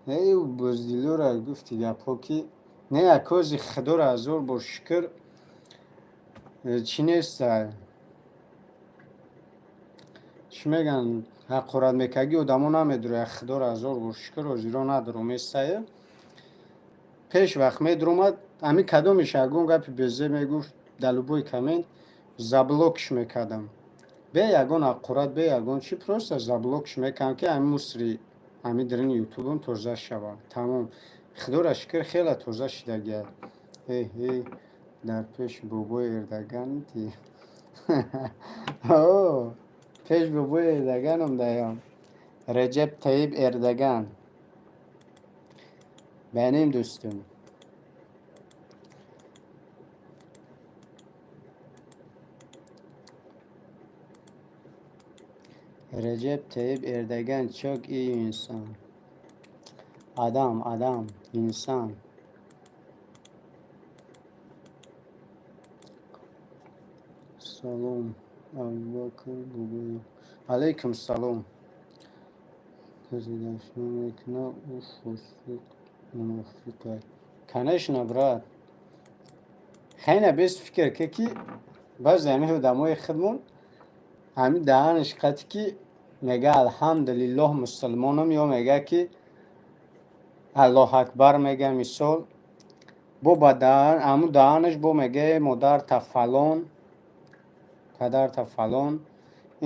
Эй, боздилора, гуфти гапҳо, ки не, акози худоро ҳазор бор шукр, чӣ неста, чӣ мегӯянд, ҳақорат мекардӣ, одамо намедурояд. Худоро ҳазор бор шукр, ҳозиро надуроместае. Пеш вақт медуромад, ҳами кадомиш ягон гапи безеб мегуфт, дар любой коммент заблокш мекардам, бе ягон ҳақорат, бе ягон чӣ, просто заблокш мекардам, ки ҳами мусори ҳами дарини ютубам тоза шавад. Тамом, худоро шукр, хеле тоза шидагиад. Э э, дар пеши бобои Эрдоганти, о пеш бобои Эрдоганом даём, Реҷеб Таиб Эрдоган benim dostum. Recep Tayyip Erdoğan çok iyi insan. Adam, adam, insan. Салом, Абубакр Бубоев. Алейкум салом. Касе дашном мекунад, ӯ фосиқ, мунофиқ. Конечно, брат. Хеле бес фикр ки баъзе ҳамин одамои худмон ҳамин даҳанаш қати ки мега алҳамдулиллоҳ, мусулмонам, ё мега ки Аллоҳ акбар мега, мисол, бо ба даҳан, ҳамун даҳанаш бо мега модарта фалон, падарта фалон.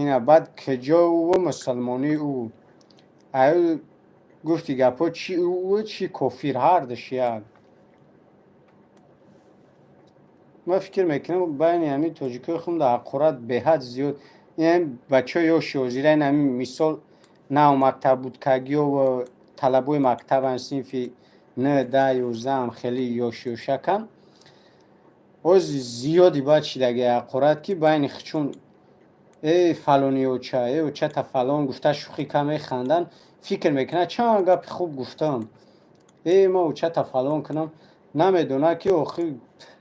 Ина баъд куҷо ӯ мусулмонии ӯ? Аю гуфти гапҳо, чи ӯ, чи кофир, ҳардуш як. Ман фикр мекунам, байни ҳамин тоҷикои худм дар ҳақорат беҳад зиёд. Ин бачаҳои ёши ҳозира, ин ҳамин, мисол, нав мактаб будкагиё ва талабои мактабан, синфи н, 10, 11-ам, хеле ёш ёшакам, оз зиёди бад шидаги ҳақорат, ки байни чун э фалони оча, э очата фалон гуфта, шӯхӣ ка, механданд, фикр мекунад, чанд гапи хуб гуфтам, э ма очата фалон кунам, намедонад ки охир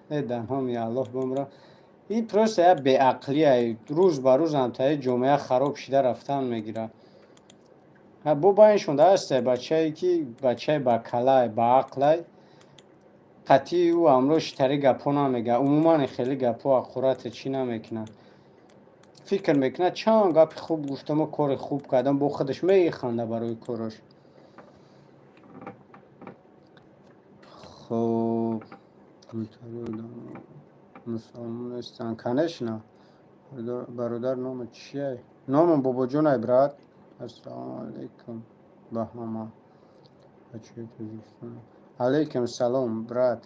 э дар номи Аллоҳ бимра. И просто як беақлия, рӯз ба рӯз ҳамтаи ҷомеа хароб шида рафтан мегирад. Бо байншон ҳастай бачае ки бачаи бакалай, баақлай, қатъии ӯ ҳамроҳ шитари гапҳо намега, умуман хеле гапҳо ақурате чӣ намекунад. Фикр мекунад чанд гапи хуб гуфтаму кори хуб кардам, бо худаш механда барои кораш. Хоб, мусалмон нестанд, конечно. Бародар, номат чия? Номам Бобоҷонай, брат. Ассалому алайкум ба ҳама бачаҳои Тоҷикистон. Алайкум салом, брат.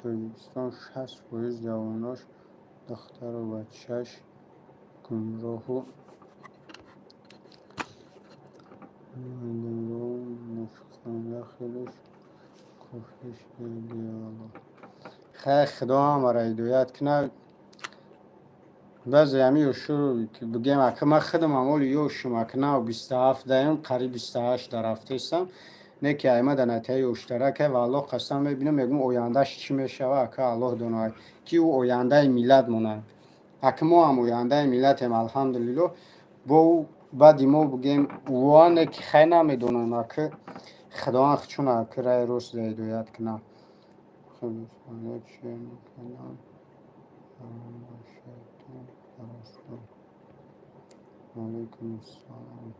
Тоҷикистон 60% ҷавонош, духтару бачаш гумроҳу мунофиқонда, хелеш кофир шудагиалло. Хайр, Худо ҳамаро ҳидоят кунад. Баъзе ҳами ёшуро бигем, ака ман худам ҳамоли ёшум, ака нав 27 даем, қариб 28 дар рафтаистам. Не ки айма дар натиҷаи ёштаракай, ва Аллоҳ қасам мебинам, мегӯм ояндааш чӣ мешава, ака Аллоҳ донад, ки ӯ ояндаи миллат монад. Ака мо ҳам ояндаи миллатем, алҳамдулиллоҳ. Бо ӯ баъди мо бигем ӯане ки хай намедонам, ака Худованд чун ака раи рост ҳидоят кунад. Алайкум ассалом.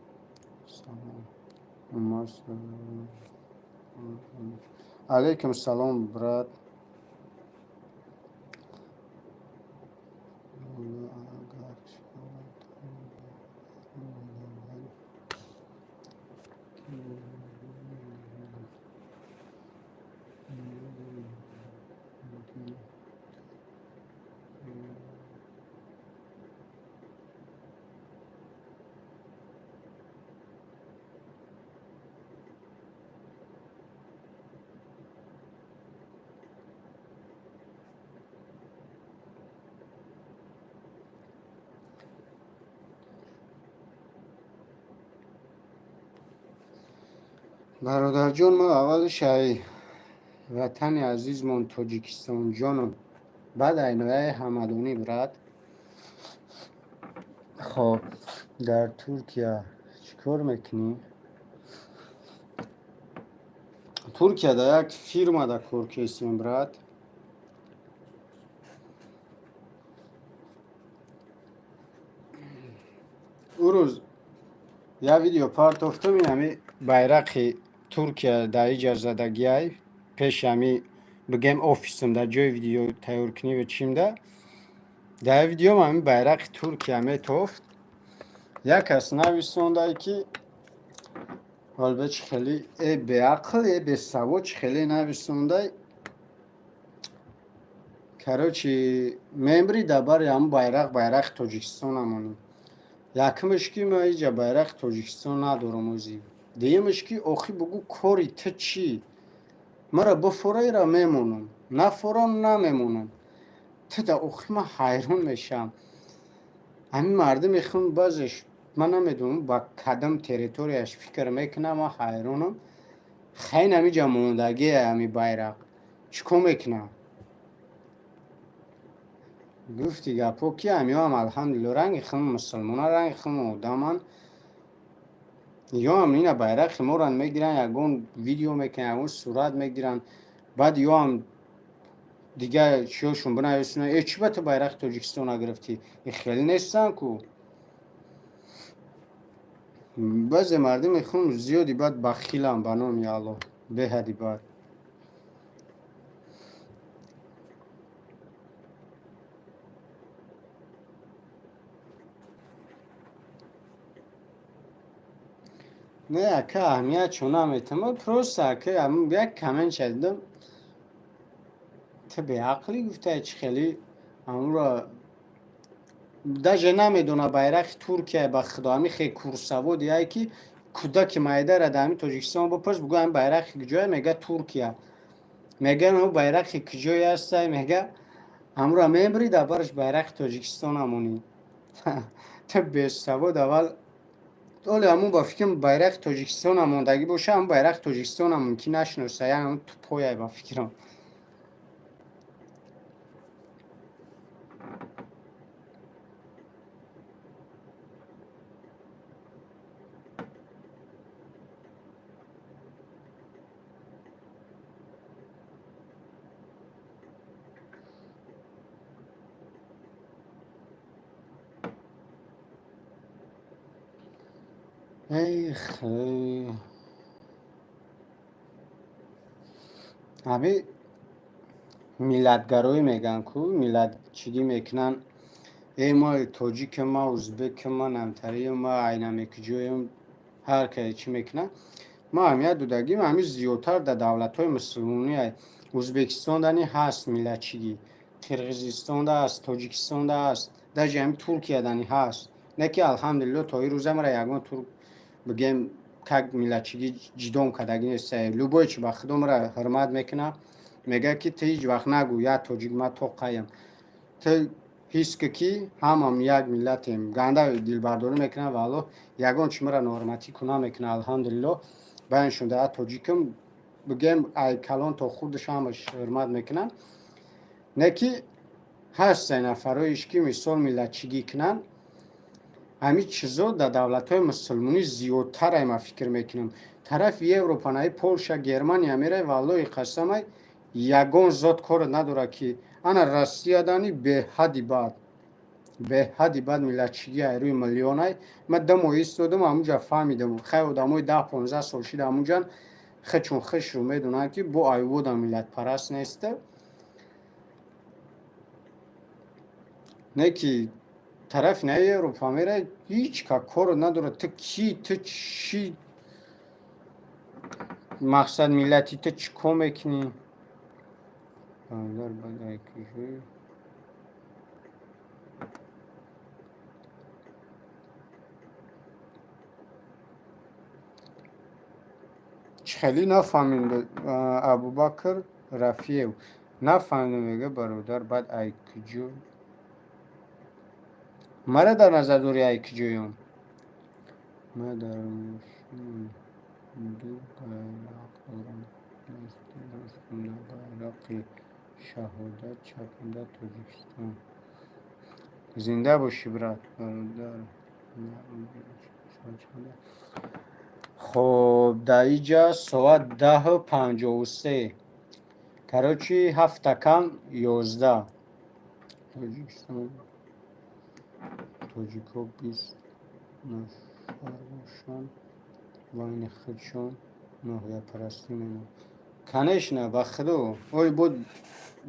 Салом. Алайкум салом, брат. Бародарҷон, мо аввалш ай ватани азизмон Тоҷикистонҷоном, баъд ай ноҳияи Ҳамадонӣ, брат. Хоб, дар Туркия чӣ кор мекунӣ? Туркия дар як фирмада кор кестем, брат. Ӯ рӯз як видео партофтам, ин ҳами байрақи Туркия дар иҷа задагиай, пеши ҳами бигем офисам, дар ҷои видео тайёркунӣ ва чимда. Дар видеом ҳами байрақи Туркия метофт. Як кас нависондай ки ҳолбе чӣ хеле э беақл, э бесавод, чӣ хеле нависондай. Короче, мембри дар бари ҳамн байрақ, байрақи Тоҷикистон амонӣ. Якумаш ки ман иҷа байрақи Тоҷикистон надорам ӯзи. Дуюмаш ки охи бугӯ кори ту чӣ? Мара бифора, ира мемонам. Нафора, намемонам. Ту да охи ман ҳайрон мешавам. Ҳамин мардуми хун баъзеш ман намедонам ба кадом территорияш фикр мекунам, ман ҳайронам. Хайн ҳамиҷа мондагие ҳами байрақ. Чӣ кор мекунам? Гуфти гапҳо ки ҳамиҳоам алҳамдулилло ранги хун мусулмона, ранги хун одаманд. Ёам ина байрақи моро мегиранд, ягон видео мекунанд, ягон сурат мегиранд, баъд ёам дигар чиёшон бинависонанд: э чӣ ба ту байрақи Тоҷикистон нагирифтӣ? И хеле нестанд ку. Баъзе мардуми хун зиёди бад бахиланд, ба номи Аллоҳ, беҳади бад. Не, ака, аҳамият чо наметам. Просто ака як коммент шадидам. Ту беақлӣ гуфтай, чӣ хеле ҳамуро даже намедона байрақи Туркия, ба Худо, ҳами хе курсаводи ай ки кӯдаки майдара дар ҳами Тоҷикистон бипурс, бугӯ ҳами байрақи куҷое, мега Туркия. Мега ҳаму байрақи куҷое ҳастай, мега ҳамуро мебурӣ, дар бараш байрақи Тоҷикистон амонӣ. Ту бесавод аввал оле ҳамун ба фикрам байрақи Тоҷикистон мондагӣ боша, ҳамун байрақи Тоҷикистонам мумкин нашиноса, я ҳамун тупояй ба фикрам. Эх, ҳами миллатгароӣ мегӯянд ку, миллатчигӣ мекунанд. Э, ма тоҷикам, ма узбекам, ма намтариям, ма айнамекиҷоям, ҳар кае чӣ мекунад. Ма аҳамият додагим, ҳами зиёдтар дар давлатҳои мусулмонӣ. Узбекистон дани ҳаст миллатчигӣ, Қирғизистонда ҳаст, Тоҷикистонда ҳаст, даже ҳами Туркиядани ҳаст. Не ки, алҳамдулилло, то ин рӯза мара ягон турк, бигем, как миллатчигӣ ҷидом кардагӣ нест. Любой чи ба худо мара ҳурмат мекунад, мегӯяд, ки ту ҳеҷ вақт нагӯ як тоҷик, ма тоқаям, ту ҳис ки, ки ҳамам як миллатем. Ганда дилбардорӣ мекунад ва алло ягон чи мара ноҳурматӣ ку намекунад, алҳамдулилло. Баёншон да тоҷикам, бигем, ай калон то хурдаш ҳамаш ҳурмат мекунанд. Не ки ҳаст нафароиш, ки мисол миллатчигӣ кунанд. Ҳамин чизо дар давлатҳои мусулмонӣ зиёдтарай, ма фикр мекунам. Тарафи Европа, наи Полша, Германия мерай, валлоҳи қасамай, ягон зот кор надорад, ки ана Россиядани беҳадди бад, беҳадди бад миллатчигӣ ай рӯи миллионай. Ма 2 моҳ истодам ҳамунҷа, фаҳмидам. Хай, одамои 10-15 сол шида ҳамунҷан, хечун хешро медонанд, ки бо айвода миллатпараст неста. Не ки тарафи наи Европа мерай, ҳеҷ ка кор надорад, ту ки, ту чӣ мақсад, миллати ту чӣ кор мекунӣ. Бародар, баъд ай киҷои чӣ хеле нафаҳмидем. Абубакр Рафиев, нафаҳмидем. Мега, бародар, баъд ай куҷо мара дар назар дорӣ, ай куҷоём? Ма дар мошинам ду байрақ дорам: ростумда байрақи шаҳодат, чапумда Тоҷикистон. Зинда бошӣ, брат. Бародар, хоб, дар иҷа соат 10:53, короче, ҳафта кам 11. Тоҷикистон тоҷико 20 нафар бошанд, байни худшон ноҳияпарастӣ менамоянд. Конечно, ба худо, ой, бо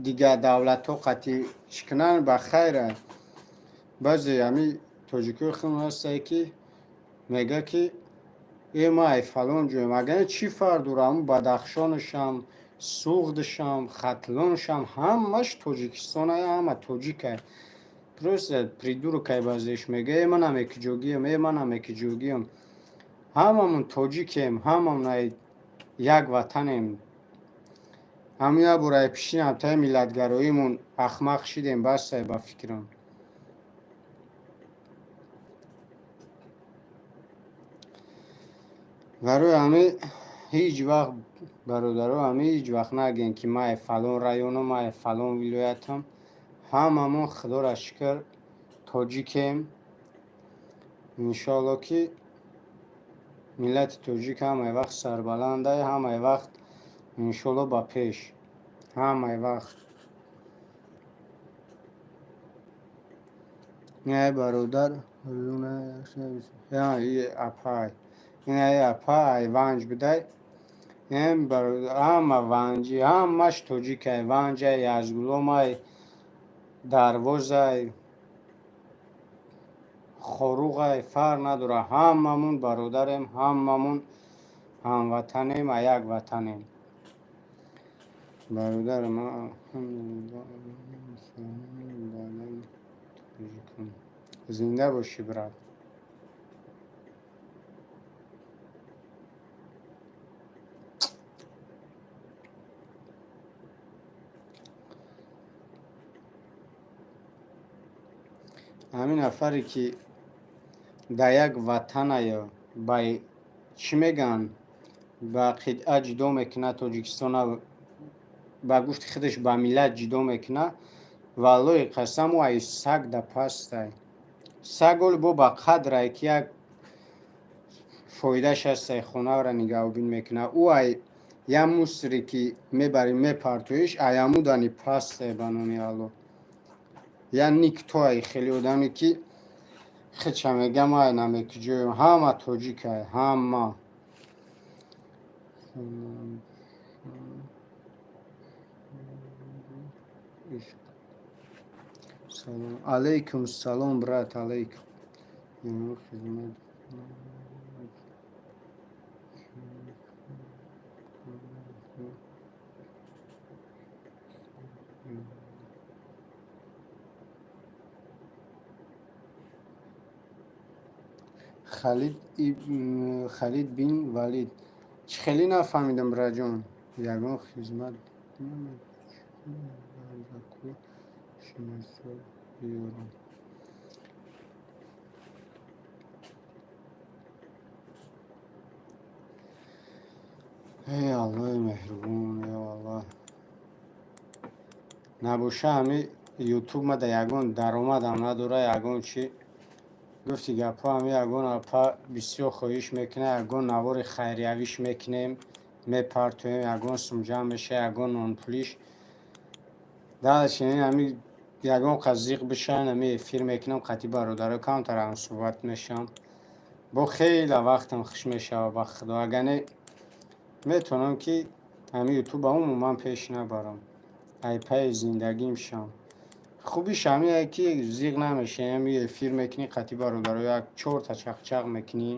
дигар давлатҳо қатъи чӣ кунанд, ба хайра. Баъзе ҳами тоҷикои худмон ҳастае, ки мега, ки э, ма ай фалон ҷоем. Агар чӣ фарқ дора, ҳамун Бадахшонашам, Суғдашам, Хатлоншам, ҳамаш Тоҷикистонай, ҳама тоҷикай. Просто придурок ай, баъзеаш мега, э, манам экиҷогиам, э, манам экиҷогиам. Ҳамамон тоҷикем, ҳамамон ай як ватанем. Ҳамин як бор ай пишинам таи миллатгароимон ахмақ шидем, бастай, ба фикрам. Барои ҳамин ҳеҷ вақт, бародаро, ҳамин ҳеҷ вақт нагӯем, ки ман ай фалон районам, ман ай фалон вилоятам. Ҳамамон, худоро шукр, тоҷикем. Иншоалло, ки миллати тоҷик ҳамаи вақт сарбаландай, ҳамаи вақт, иншоалло, ба пеш, ҳамаи вақт. Ай бародар, апай, ай апа, ай Ванҷ будай. Ҳама ванҷи, ҳамаш тоҷикай: Ванҷай, Язгуломай, Дарвозай, Хоруғай, фарқ надорад. Ҳамамон бародарем, ҳамамон ҳамватанем, а як ватанем. Бародарам, алҳамдулилло, баъдан тоҷикам. Зинда бошӣ, брат. Ҳамин нафаре, ки дар як ватаная, ба чӣ мегӯянд, ба қитъа ҷудо мекунад Тоҷикистона, ба гуфти худаш ба миллат ҷудо мекунад, валлоҳи қасам, ӯ ай саг да пастай. Саг оли бо ба қадрай, ки як фоидааш ҳастай, хонаро нигаҳбон мекунад. Ӯ ай як мусор е, ки мебарӣ, мепартоиш, аямудани пастай, ба номи Алло. Я никто ай хеле одаме, ки Хича мегам, ай намекиҷоем, ҳама тоҷикай, ҳама. Салом алейкум, салом, брат, алейкум. Хизмат. Халид бин Валид. Чӣ хеле нафаҳмидам, браҷон. Ягон хизмат шиносо биёрам. Эй Аллоҳи меҳрубон, ё Аллоҳ. Набоша ҳами ютуб мада ягон даромадам надора, ягон чӣ. Гуфти гапҳо, ҳами ягон апа бисёр хоҳиш мекунад, ягон навори хайриявиш мекунем, мепартоем, ягон сум ҷамъ меша, ягон нонпулиш. Дальше ҳами ягон қад зиқ бишан, ҳами эфир мекунам, қатъи бародаро камтар ҳамсӯҳбат мешавам. Бо хеле вақтам хуш мешава, ба худо. Агар не, метавонам ки ҳами ютуба умуман пеш набарам. Ай пайи зиндагим шам. Хубиш ҳамие ки зиқ намешавӣ, ҳами эфир мекунӣ, қатъи бародаро як чорта чақчақ мекунӣ.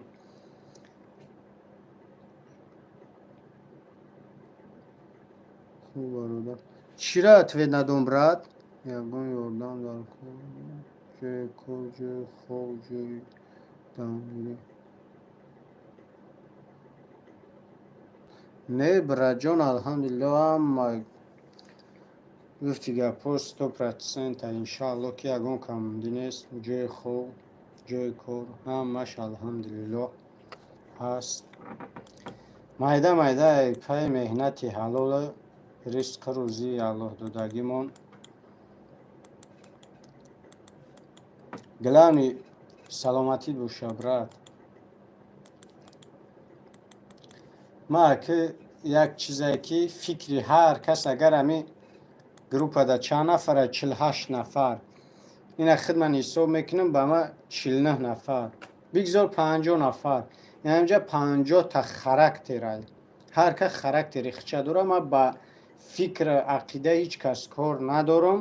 Хуб, бародар. Чира ответ надом, брат? Ягон ёрдам дар кор, ҷои кор, ҷои хоб, ҷои дамгирӣ. Не, братҷон, алҳамдулиллоҳ, ҳама гуфти гапҳо 100%, иншааллоҳ, ки ягон камбудӣ нест. Ҷои хоб, ҷои кор, ҳамаш алҳамдулиллоҳ ҳаст. Майда майда пайи меҳнати ҳалолу ризқу рӯзии Аллоҳ додагимон. Главный саломатӣ боша, брат. Ма ки як чизе ки фикри ҳар кас, агар ҳами группада чанд нафара, 48 нафар, ина худ ман ҳисоб мекунам, ба ма 49 нафар, бигзор 50 нафар, инҷа 50-та характерай, ҳар кас характери хича дора. Ма ба фикр, ақида ҳеҷ кас кор надорам.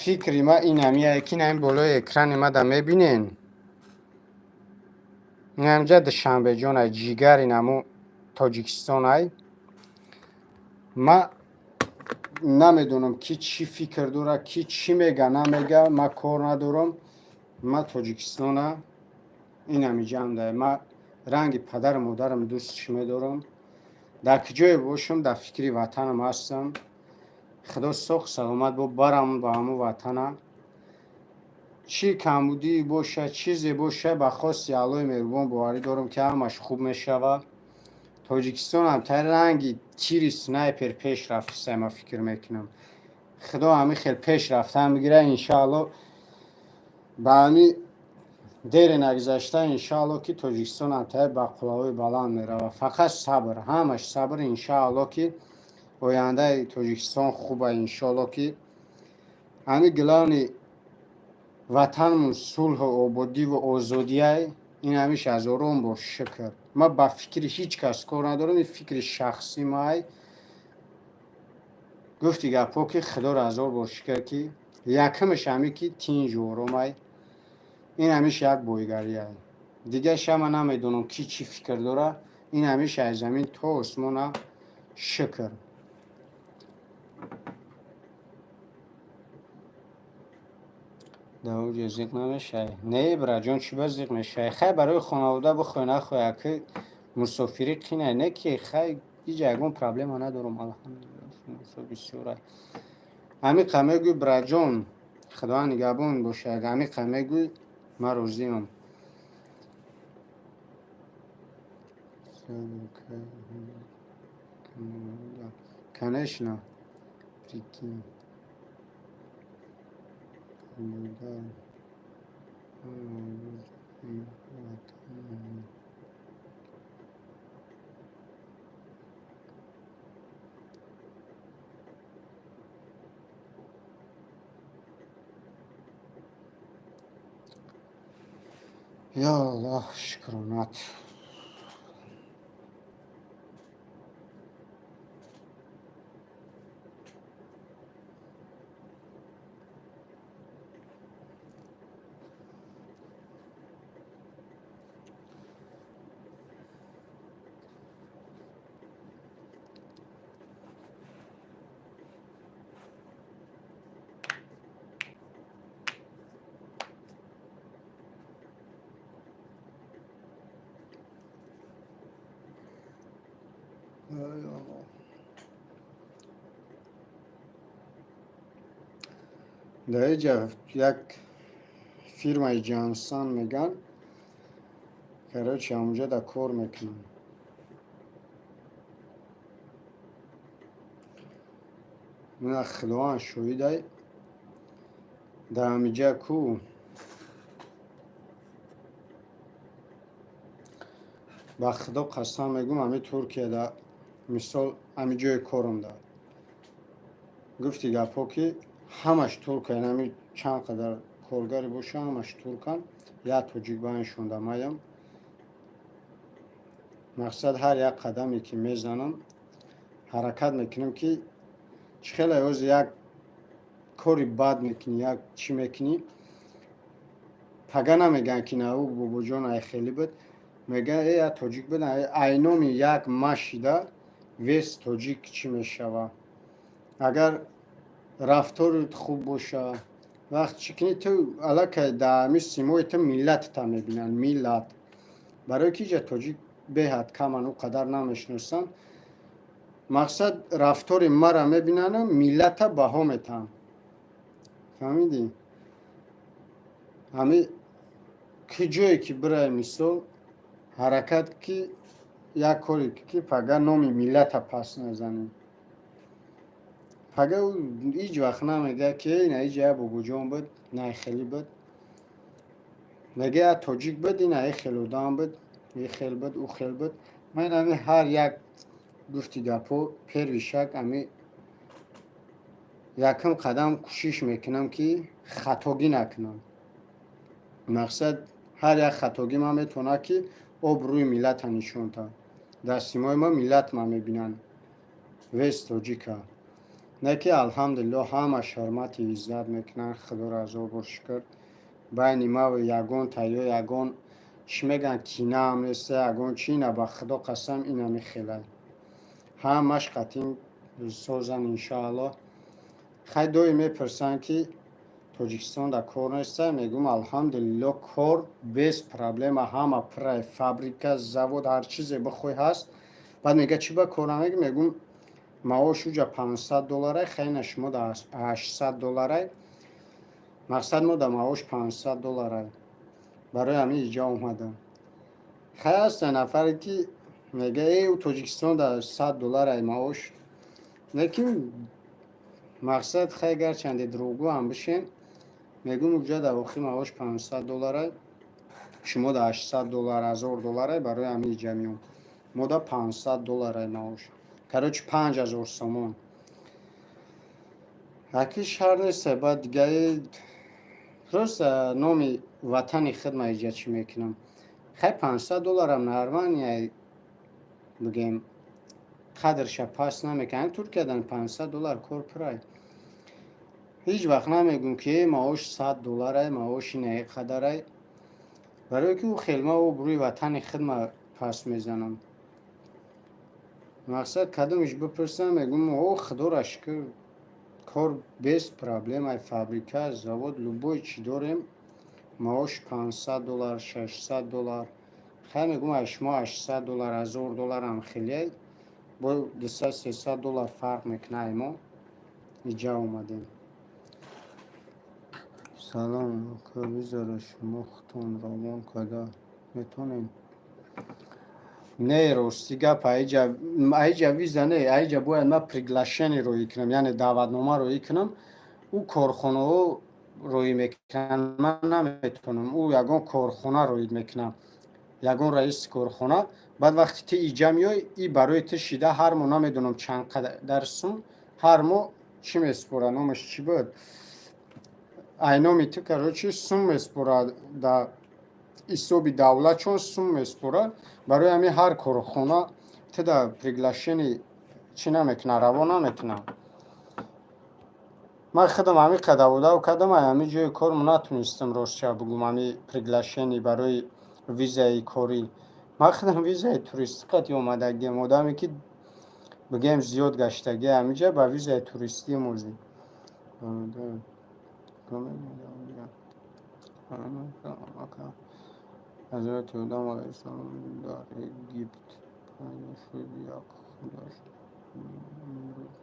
Фикри ма ин ҳамияе ки ин болои экрани мада мебинен, инамҷа Душанбеҷонай, ҷигари наму Тоҷикистонай. Ма намедонам, ки чӣ фикр дора, ки чӣ мега, намега, ма кор надорам. Ма Тоҷикистона инамиҷамда, ма ранги падару модарам дӯстш медорам. Дар куҷое бошам, дар фикри ватанам ҳастам. Худо соҳ саломат бо барам ба ҳамун ватана. Чӣ камбудӣ боша, чизе боша, ба хости Аллоҳи меҳрубон боварӣ дорам, ки ҳамаш хуб мешавад. Тоҷикистонам тари ранги тири снайпер пеш рафтиса, ма фикр мекунам. Худо ҳами хел пеш рафтан бигира, иншаалло. Ба ҳами дере нагузашта, иншаалло, ки Тоҷикистонам тари ба қуллаҳои баланд меравад. Фақат сабр, ҳамаш сабр, иншаалло, ки ояндаи Тоҷикистон хуба, иншоалло, ки ҳами главный ватанмон сулҳу ободиву озодияй. Ин ҳамиш ҳазорон бор шукр. Ма ба фикри ҳеҷ кас кор надорам, ин фикри шахсӣ май. Гуфти гапҳо, ки худоро ҳазор бор шукр, ки якумаш ҳаме ки тинҷу оромай. Ин ҳамиш як боигарияй. Дигаша ма намедонам, ки чӣ фикр дора. Ин ҳамиш аз замин то осмона шукр. Дар зиқ намешавӣ? Не, браҷон, чӣ ба зиқ мешавӣ? Хай, барои хонавода бихоҳӣ, нахоҳӣ, аки мусофирӣ қинай, не ки хай ҳеҷ ягон проблема надорам, алҳамдулиллоҳ, бисёрай. Ҳамиқа мегӯй, браҷон, худованд нигаҳбон бошад, ҳамиқа мегӯй, ман розиам. Конечно, прикинь. Модар, ҳама рӯз ватанамон. Ё Аллоҳ, шукронат. Ай Аллоҳ. Дар иҷа як фирмаи Ҷансан меган, короче, ҳамунҷа да кор мекунам. Ина Худованд шоҳидай, дар ҳамиҷа ку ба Худо қасам мегӯм, ҳами Туркияда, мисол, ҳами ҷои корам да гуфти гапҳо, ки ҳамаш туркан, ҳами чанд қадар коргаре боша, ҳамаш туркан, як тоҷик байншон маям. Мақсад, ҳар як қадаме ки мезанам, ҳаракат мекунам, ки чӣ хеле ҳозир як кори бад мекунӣ, як чӣ мекунӣ, пага намегӯянд, ки на, ӯ бобоҷон ай хеле буд, мегӯянд, э, як тоҷик буд. Айноми як машида весь тоҷик чӣ мешава. Агар рафторут хуб боша, вақт чӣ кунӣ, ту аллакай дар ҳамин симои ту миллатта мебинанд, миллат. Барои ки иҷа тоҷик беҳад каман, ӯ қадар намешиносанд. Мақсад, рафтори мара мебинану миллата баҳо метаҳанд, фаҳмидӣ? Ҳами ки ҷое ки бирай, мисол, ҳаракат ки як коре ки пага номи миллата пас назанӣ. Пага ӯ ҳеҷ вақт намегӯяд, ки ина иҷа як бобоҷон буд, на хеле буд, мегӯяд, як тоҷик буд, ина и хел одам буд, и хел буд, ӯ хел буд. Ман ами ҳар як гуфти гапҳо, первый шаг, ами якум қадам кӯшиш мекунам, ки хатогӣ накунам. Мақсад, ҳар як хатогӣ ман метавонад, ки обрӯи миллата нишон та. Дар симои ма миллат ма мебинанд, весь тоҷика. Не ки, алҳамдулиллоҳ, ҳама ҳурмати иззат мекунанд, Худоро ҳазор бор шукр. Байни маву ягон ё ягон чӣ мегӯянд, кинаам неста, ягон чи на, ба Худо қасам, инами хелай. Ҳамаш қатъин созан, иншоаллоҳ. Хай, доим мепурсанд, ки Тоҷикистон дар кор неста. Мегӯм, алҳамдулиллоҳ, кор без проблема, ҳама пуррай, фабрика, завод, ҳар чизе бихоҳӣ, ҳаст. Баъд мега, чӣ ба кор намегӣ? Мегӯм, маош уҷа 500 долларай, хайна шумо да 800 долларай. Мақсад, мо да маош 500 долларай, барои ҳамин иҷа омадам. Хай, ҳаста нафаре, ки мега, э, ӯ Тоҷикистон да 100 долларай маош. Лекин мақсад, хай, гарчанде дурӯғгӯ ҳам бишем, мегӯм, уҷа дар охир маош 500 долларай, шумо да 800 доллар, 1000 долларай, барои ҳамин иҷа меом. Мо да 500 долларай маош, короче, 5000 сомон. Аки шаҳр неста, баъд дигаи просто номи ватани худма иҷа чӣ мекунам. Хай, 500 долларам нормально бигем, қадрша паст намекунам. Туркиядан 500 доллар кор пурай. Ҳеҷ вақт намегӯм, ки э, маош 100 долларай, маоши наи қадарай, барое ки ӯ хелма обрӯи ватани худма паст мезанам. Мақсад, кадомиш бипурсам, мегӯм, о, Худоро шукр, кор без проблема, фабрика, завод, любой чӣ дорем, маош 500 доллар, 600 доллар. Хай, мегӯм, аз шумо 800 доллар, 1000 долларам хеле, бо 200, 300 доллар фарқ мекунад. Ай мо иҷа омадем. Салом, ака, визаро шумо худтон равон карда метавонед? Не, рости гап, аиҷа виза не, аиҷа бояд ман приглашение роӣ кунам, яъне даъватнома роӣ кунам. Ӯ корхонаҳо роӣ мекунанд, ман наметавонам. Ӯ ягон корхона роӣ мекунад, ягон раиси корхона. Баъд вақте ти иҷа меоӣ, и барои ту шида ҳар моҳ намедонам чанд қадар сум ҳар моҳ чӣ месупорад, номаш чӣ буд, айноми ту, короче, сум месупорад да. Ҳисоби давлатшон сум меспорад. Барои ҳамин ҳар корхона туда приглашение чӣ намекуна, раво намекуна. Ман худам ҳамин қадар будав кардам, ҳамин ҷои кормо натунистам, ростча бугум, ҳамин приглашение барои визаи корӣ. Ман худам визаи туристӣ қати омадагиам, одаме ки, бигӯем, зиёд гаштагӣ ҳаминҷа, ба визаи туристӣ мозӣ. Ҳазрати Одам алайҳиссалом дар Египт пайдо шуд, як худаш имрӯз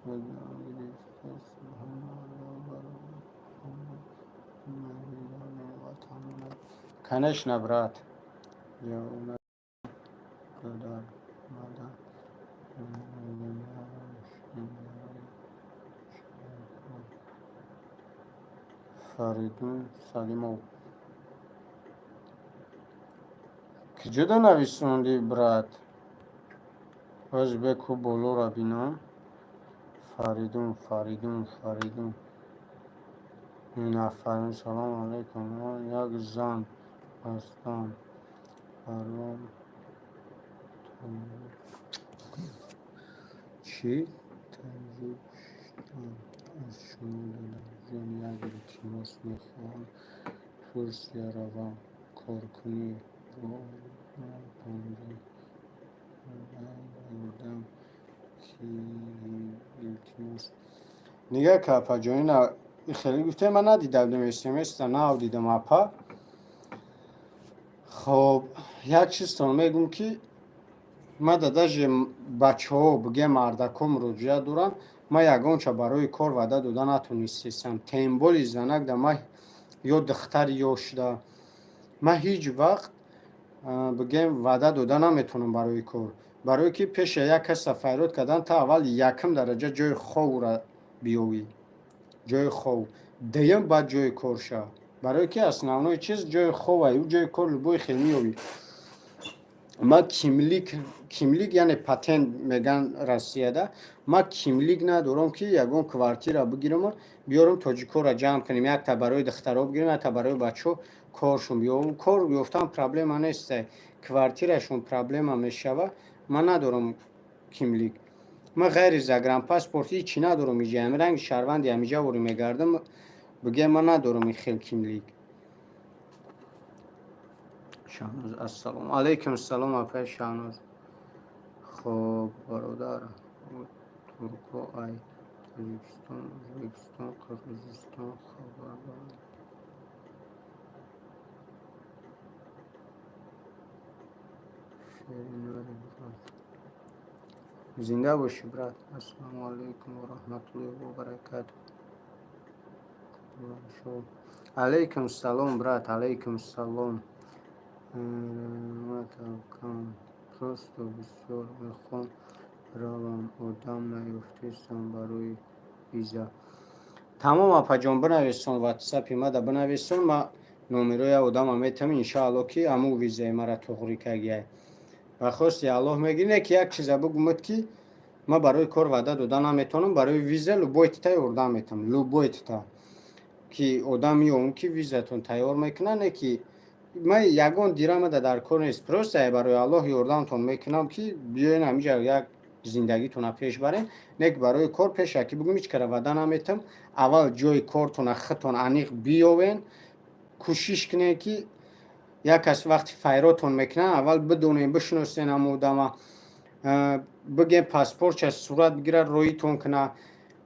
рӯз гирифта. Субҳоналлоҳ, барои ҳама ватанона. Конечно, брат. Ҷавоб дар мада. Фаридун Салимов. Киҷода нависондӣ, брат? Боз беку болоро бинам. Фаридун, Фаридун, Фаридун. Нафарин. Салому алайкум. Ман як зан ҳастам. Баром чӣ таъҷуб шудам аз шумо, додарҷон. Як илтимос, мехоҳам Турсия равам коркунӣ, бо ёрдам киҳем, илтимос. Нигаҳ ка, апаҷон, ина хеле гуфтем, ман надида будем смста, нав дидам, апа. Хоб, як чизтон мегӯм, ки ман да даже бачаҳо, бигем, мардако муроҷиат дорам. Ман ягонча барои кор ваъда дода натонистестам, тем более занак да ман ё духтари ёшда. Ман ҳеҷ вақт, бигем, ваъда дода наметавонам барои кор, барое ки пеша як каса файрод кардан, та аввал якум дараҷа ҷои ховра биёвӣ, ҷои хов, дуюм баъд ҷои кор шав, барое ки основной чиз ҷои хова, ӯ ҷои кор любой хел меёвӣ. Ма кимлик, кимлик яъне патент меган Россияда, ма кимлик надорам, ки ягон квартира бигирам, биёрам, тоҷикоро ҷамъ кунем, якта барои духтаро бигирем, якта барои бачаҳо, коршон биёвам. Кор ёфтан проблема нест, квартирашон проблема мешава. Ман надорам кимлик, ман ғайри загранпаспорт ҳичи надорам иҷа, ҳами ранги шаҳрванди ҳамиҷа ворӣ мегардам. Бигем, ман надорам ин хел кимлик. Шаҳноз, ассалому алайкум. Салом, апаи Шаҳноз. Хоб, бародар, турко ай Тоҷикистон, Ӯзбекистон, Қирғизистон хабар доранд. Шери нари, брат, зинда бошӣ, брат. Ассалому алайкум ва раҳматуллоҳи ва баракатуҳ. Алайкум салом, брат, алайкум салом. Просто бисёр мехоҳам равам, одам наёфтестам барои виза. Тамом, апаҷон, бинависон, ватсапи мада бинависон, ма номерои одама метавам, иншаалло, ки ҳамун визаи мара туғрӣ кагиай. Ба хости Аллоҳ мегирӣ. Не ки як чиза бугумад, ки ман барои кор ваъда дода наметавонам, барои виза любой тита ёрдам метавонам, любой тита ки одам меёвам, ки визатон тайёр мекунад. Не ки ман ягон дирамада дар кор нест, просто барои Аллоҳ ёрдамтон мекунам, ки биёен ҳамиҷа, як зиндагитона пеш барем. Не ки барои кор пеша ки бугум, ҳеҷ кара ваъда наметавам. Аввал ҷои кортона худтон аниқ биёвен, кӯшиш кунед, ки як кас вақти файротон мекунад, аввал бидонем, бишиносен ҳама одама, бигем, паспортша сурат бигирад, роитон кунад,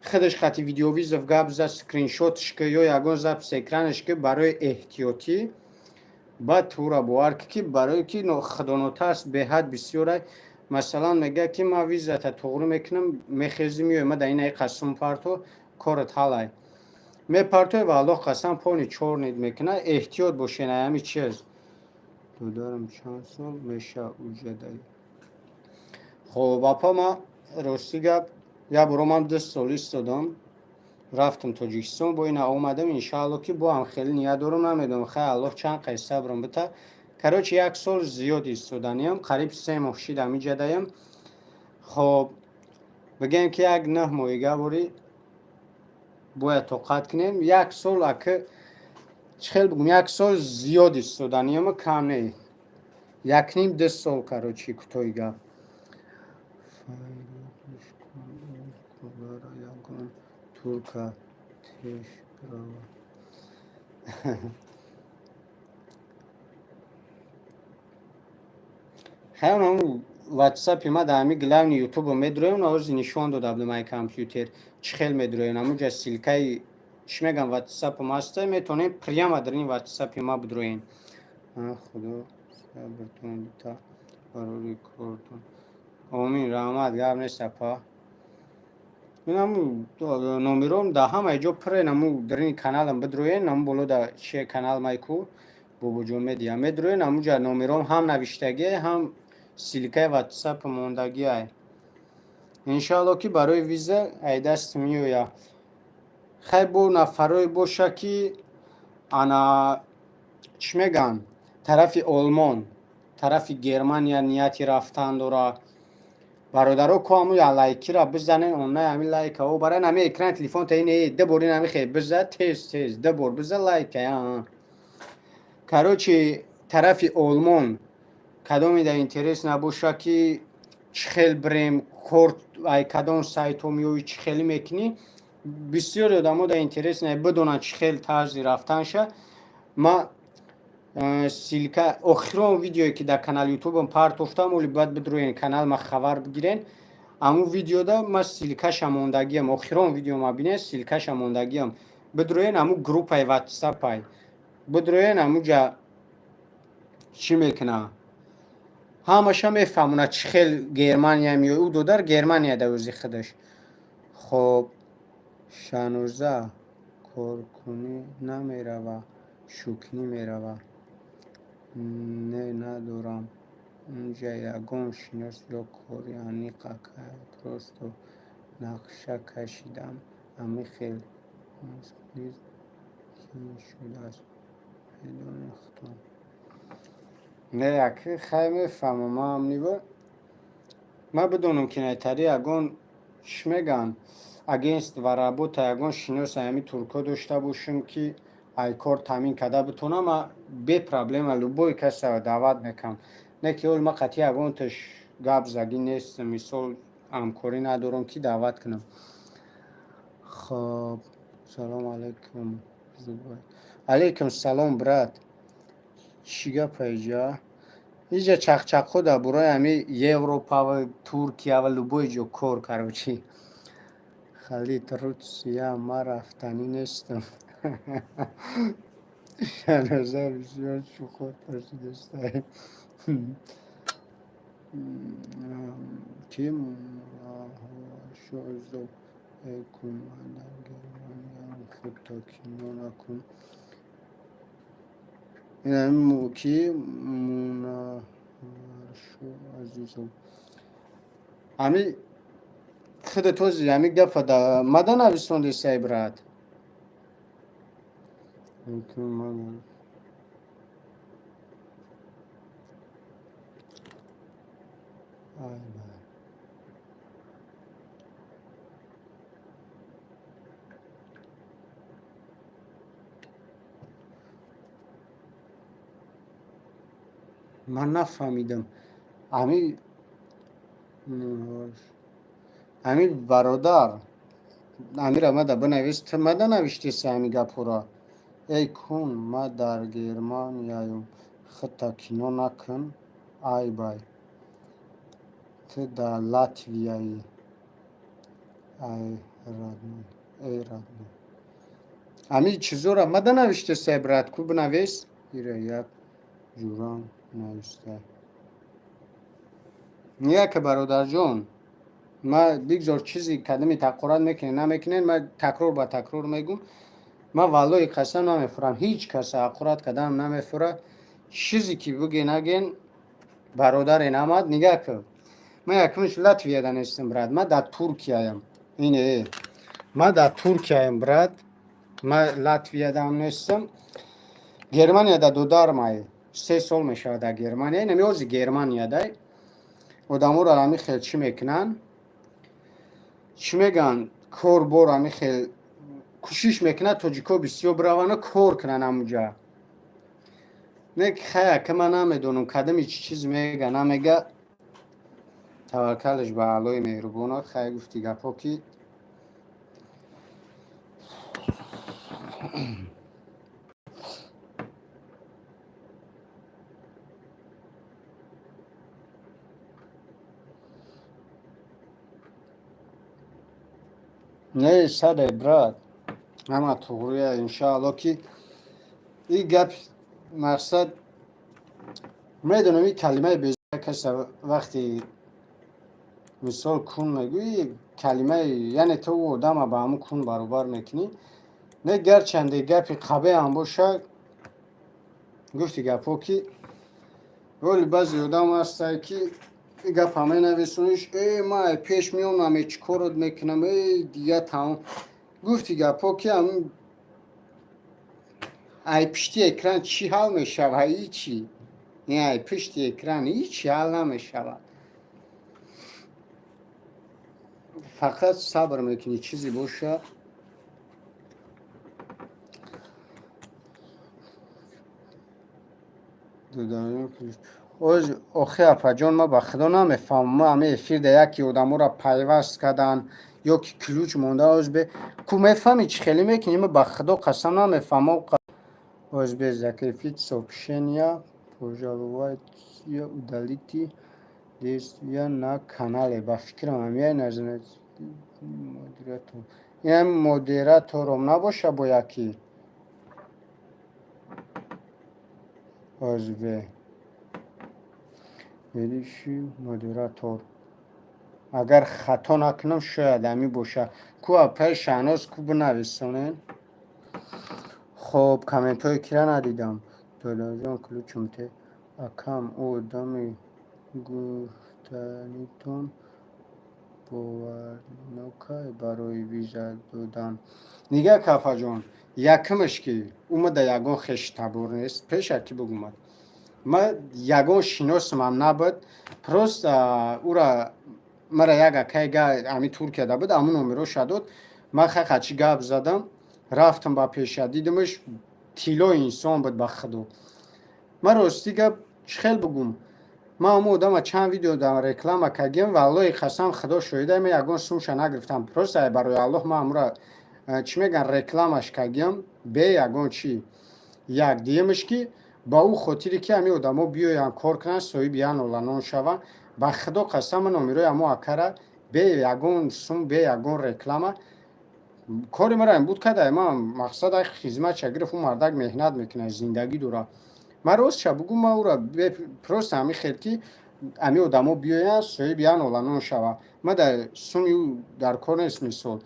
худаш хати видеовызов гап зад, скриншотш ки ё ягон запись экранаш ки, барои эҳтиётӣ. Баъд тура бовар ки, барое ки худонотарс беҳад бисёра. Масалан, мегӯяд, ки ман визата туғрӣ мекунам, мехезӣ, меои, ма дар ин қасм парто, корат ҳалай мепартои ва Аллоҳ қасам, полный чёрный мекунад. Эҳтиёт бошен ҳами чиз. Додарам, чанд сол меша уҷадай? Хоб, апа, ма рости гап, як боро ман 2 сол истодам, рафтам Тоҷикистон, бо ина омадам. Иншаалло, ки бо ҳам хеле ният дорам, намедонам, хай, Аллоҳ чанд қай сабрам бита. Короче, як сол зиёд истоданиям, қариб 3 моҳ шид ҳамиҷадаям. Хоб, бигӯем, ки як 9 моҳига бори бояд тоқат кунем, як сол аки. Чӣ хел бигум, як сол зиёд истоданиёма, кам не, якним 2 сол, короче, кӯтоҳи гап. Ягон турка теш бирава. Хайр, ватсапи ма дар ҳами главный ютубо медроем, ҳози нишон дода будам, ай компютер чӣ хел медроем. Ҳамуҷа ссылкаи, чӣ мегам, ватсапам ҳаста, метавонем прямо дар ин ватсапи ма бидроем. Худо сабртон бита барори кортон. Омин, раҳмат, гап нест, апа. Инаму номером дар ҳамаи ҷо пурен. Аму дар ин каналам бидроен, аму боло да чи канал майку Бобоҷон Медиа медроен, амуҷа номером ҳам навиштагие, ҳам ссылкаи ватсап мондагиай. Иншоалло, ки барои виза ай даст меояд. Хай, бо нафарое боша, ки ана, чӣ мегӯянд, тарафи Олмон, тарафи Германия нияти рафтан дора. Бародаро, ко ҳаму я лайкира бизанен, онай ҳами лайка о барои ҳами экрани телефонта ин ду бор ин ҳами хе биза, тез тез ду бор биза лайка. Короче, тарафи Олмон кадоме да интерес набоша, ки чӣ хел бирем, кор ай кадом сайтҳо меоӣ, чӣ хеле мекунӣ, бисёре одамо да интерес бидонанд чӣ хел тарзи рафтанша. Ма ссылка охирон видеое, ки дар канали ютубам партофтам, оли бояд бидроен канал ма, хабар бигирен. Аму видеода ма ссылкаша мондагиам. Охирон видео ма бинен, ссылкаша мондагиам, бидроен, аму группаи ватсапай бидроен, амуҷа чӣ мекуна, ҳамаша мефаҳмона, чӣ хел Германия меои. Ӯ додар Германия да ӯзи худаш. Хоб, Шануза, коркунӣ намерава, шӯкнӣ мерава. Не, надорам унҷа ягон шинос ё кори аниқ, ака, просто нақша кашидам. Ҳамин хел низ кин шудааст, медонед худтон. Не, як хай, мефаҳмам. Ман ниво ман бидонам, ки найтари ягон, чӣ мегӯянд, агентство работа, ягон шиноса ҳами туркҳо дошта бошем, ки ай кор таъмин карда битонам, ма бе проблема любой каса даъват мекунам. Не ки оли ма қатъи ягонташ гап загӣ нестам, мисол, ҳамкорӣ надорам, ки даъват кунам. Хоб, салому алайкум. Алайкум салом, брат. Чӣ гапа иҷа? Иҷа чақчақҳо дар бораи ҳами Европа ва Туркия ва любой ҷо кор, короче. Халид, Русия ма рафтанӣ нестам. Шаноза бисёр чуқур пурсидастай. Ки шозо кун, ман дар Германияам, худто кино накун. Ки Мунавваршо Азизов, ҳами худат ҳози ҳами гапа да мада нависондесай, брат. Ман ай вай. Ман нафаҳмидам. Ҳами бародар, амира мада бинавис, ту мада навиштеси ҳами гапҳоро. Эй кун, ма дар Германияюм, худта кино накун, айбай. Ту дар Латвияӣ, ай родной, эй родной. Ҳами чизора мада навиштесай, брат, ку бинавис. Ира як ҷурам нависта. Яке, бародарҷон, ма бигзор чизи кадами тақорат мекунед, намекунед, ма такрор ба такрор мегӯм: ман валлоҳи қасам намефурам, ҳеҷ каса ҳақорат карданам намефура. Чизе ки буге наген, бародаре намад. Нигаҳ кун, ман якумш Латвияда нестам, брат, ман дар Туркияям. Ине, ман дар Туркияям, брат, ман Латвиядам нестам. Германияда додармай, 3 сол мешавад дар Германия. Инами ҳози Германиядай одаморо ҳами хел чӣ мекунанд, чӣ мегӯянд, кор бор ҳами хел. Кӯшиш мекунад, тоҷико бисёр биравану кор кунанд ҳамуҷа. Не, хая, ка ман намедонам, кадами чӣ чиз мега, намега. Таваккалаш ба Аллои меҳрубона. Хай, гуфти гапҳо ки не саде, брат, ҳама туғрия. Иншаалло, ки и гап мақсад медонам, и калимаи беза каса вақти мисол кун мегӯӣ, калимаи, яъне ту ӯ одама ба ҳамун кун баробар мекунӣ. Не, гарчанде гапи қабеҳам боша, гуфти гапҳо ки воли баъзе одам ҳастае, ки и гапа менависониш: «Э, ма пеш меом, наме чӣ корот мекунам, э, дига тамом». Гуфти гапҳо ки ҳамун ай пишти экран чӣ ҳал мешава? Ҳичи не, ай пишти экран ҳичи ҳал намешавад. Фақат сабр мекунӣ, чизе боша. Охи, апаҷон, ма ба худо намефаҳмам. Ма ҳами эфирда яке одаморо пайваст кардан ё ки ключ монда озбе ку мефаҳмӣ, чӣ хеле мекунӣ? Ма ба худо қасам намефаҳмам. Озбе закрепить сообщения, пожалуйста, удалите действия на канале. Ба фикрам, ҳамияй модератор, ин модератором набоша бо яки озбе ведущий модератор. Агар хато накунам, шояд ҳамин боша. Ку, апаи Шаҳноз, ку, бинависонен. Хоб, комментҳои кира надидам. Додаҷон, ключум те. Акам, ӯ одами гуфтанитон боварнокай барои виза додан? Нигаҳ, кафаҷон, якумаш ки ӯ да ягон хештабор нест. Пешакӣ бугумад, ма ягон шиносамам набуд. Просто ӯра мара як акай ами Туркияда буд, амун номероша дод. Ман хай гап задам, рафтам ба пеша, дидамаш, тиллои инсон буд, ба худо. Ман рости гап чӣ хел бугум, ман ҳамун одама чанд видео дар реклама кардем. Валлоҳи қасам, худо шоҳида, ман ягон сумша нагирифтам. Просто барои Аллоҳ ман ҳамура, чӣ мегӯян, рекламаш кардем бе ягон чӣ. Як дуюмаш ки ба ӯ хотире ки ҳамин одамо биёянд, кор кунанд, соҳиби як ноланон шаванд. Ба худо қасам, ман номерои ҳамон акара бе ягон сум, бе ягон реклама кори маро ин буд када. Ман мақсад хизматша гирифт. Ӯ мардак меҳнат мекунад, зиндагӣ дорад. Ман ростша бугум, ман ӯра просто ҳамин хел ки ҳамин одамо биёянд, соҳиби як ноланон шаванд. Ман дар суми ӯ дар кор нест. Мисол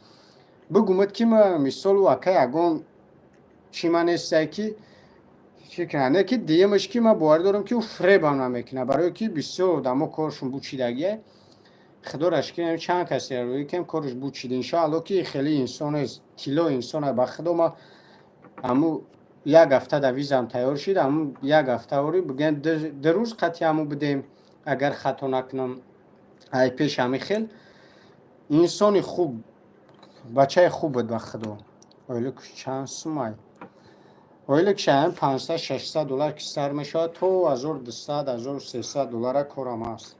бугумад ки ма мисол ӯ ака ягон чӣ ман нестае ки чӣ кунад. Не ки дуюмаш ки ман боварӣ дорам, ки ӯ фиребам намекунад, барое ки бисёр одамо коршон бучидагие. Худоро шукр, чанд касе рӯи кем корш бучид. Иншоалло, ки хеле инсон нест, тилло инсон. Ба худо, ма ҳаму як ҳафта да визам тайёр шид. Ҳаму як ҳафта ори бигӯям, 2 рӯз қатъи ҳаму будем, агар хато накунам. Ай пеш ҳами хел инсони хуб, бачаи хуб буд, ба худо. Ойликш чанд сумай? Ойликш ҳам 500-600 доллар ки сар мешавад, то 1200, 1300 доллара корам ҳаст.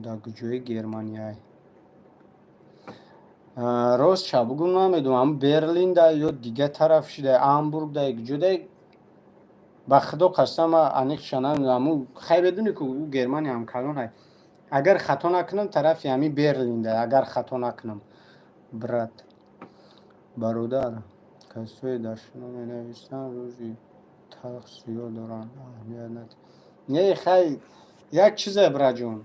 Дар куҷои Германияй? Рост ша бугум, намедонам, Берлинда ё дига тараф шида, Амбургда, куҷода. Ба худо қасам, аниқша намедонам. Хай, медонӣ ку, ӯ Германия ҳам калонай. Агар хато накунам, тарафи ҳамин Берлинда, агар хато накунам. Брат, бародар, касое дар шумо менависанд, рӯзи талх зиёд доранд, аҳамият над. Не, хай, як чизе, браҷон,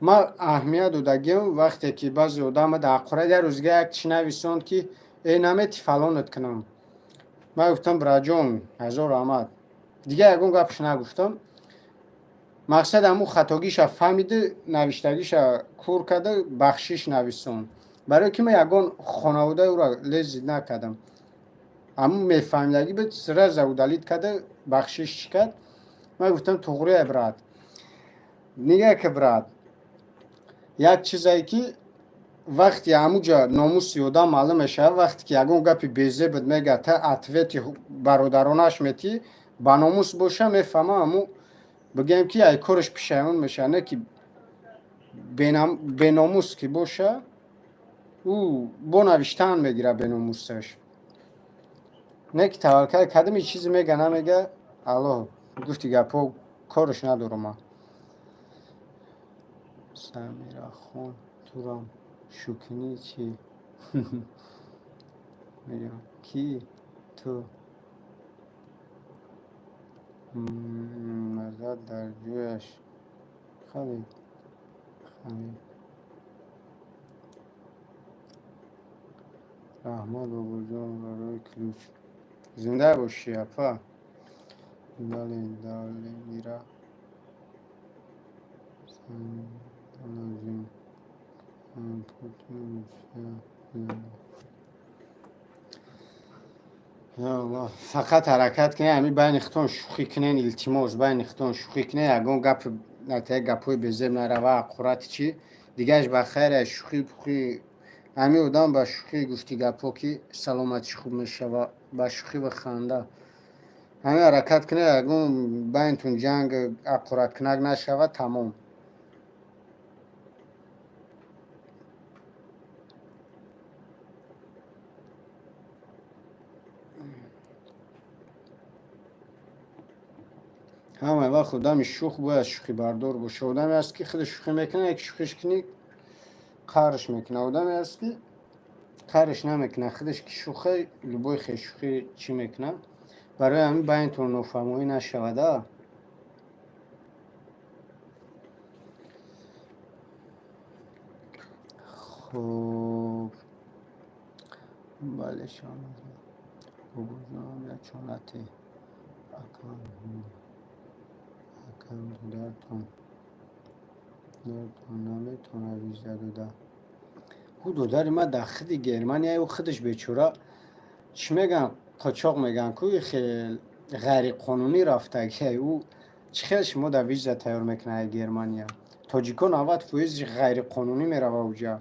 ман аҳамият додагиам. Вақте ки баъзе одама дар ҳақорат, як рӯзга як чӣ нависонд, ки э, намети фалонат кунам. Ман гуфтам: «Браҷон, ҳазор раҳмат». Дигар ягон гапш нагуфтам. Мақсад ҳамун хатогиша фаҳмиду навиштагиша кур карда, бахшиш нависон, барое ки ман ягон хонаводаи ӯро лезить накардам. Ҳамун мефаҳмидагӣ буд, сразу удалить карда, бахшиш чӣ кард. Ман гуфтам: «Туғрия, брат». Нигаҳ ки, брат, як чизе ки Вақти ҳамуҷа номуси одам маълум мешавад, вақте ки ягон гапи безебат мега, та ответи бародаронаш метӣ, ба номус боша, мефаҳма, ҳаму бигӯем ки ай кораш пишаймон мешавад. Не ки беномус ки боша, ӯ бо навиштан мегира беномусаш. Не ки тавалкай кадами чизе мега, намега, аллоҳ гуфти гапҳо кораш надорам ман. Самирахон, турам шукнӣ чӣ? Ки ту назар дар ҷояш хеле хеле. Раҳмат, бобоҷон, барои ключ. Зинда бошӣ, апа. Бале, дале мира. Назим. Путин. Я Аллоҳ, фақат ҳаракат кунед, ҳамин байни худтон шӯхӣ кунед, илтимос, байни худтон шӯхӣ кунед, ягон гап гапҳои безеб нарава, ҳақорати чӣ, дигараш ба хайр, шӯхӣ пухӣ. Ҳамин одам ба шӯхӣ гуфти гапҳо ки саломатиш хуб мешава, ба шӯхӣ ва ханда. Ҳамин ҳаракат кунед, ягон байнтон ҷанг ҳақораткунак нашава, тамом. Ҳамаи вақт одами шӯх бояд шӯхибардор боша. Одаме ҳаст ки худаш шӯхӣ мекунад, як шӯхиш кунӣ, қарш мекунад. Одаме ҳаст ки қарш намекунад, худаш ки шӯха, любой хел шӯхӣ чӣ мекунад. Барои ҳамин байнтон нофаҳмоӣ нашавада. Хуб, бале, шоназа бобоҷонам, як чонате акам акам додартон наметавонад виза дода. Ӯ додари ман дар худи Германия, ӯ худаш бечора, чӣ мегӯянд, қочоқ мегӯянд ку, хел ғайриқонунӣ рафтагиай. Ӯ чӣ хел шумо дар виза тайёр мекунад Германия? Тоҷикон 90 фоизи ғайриқонунӣ мерава уҷа.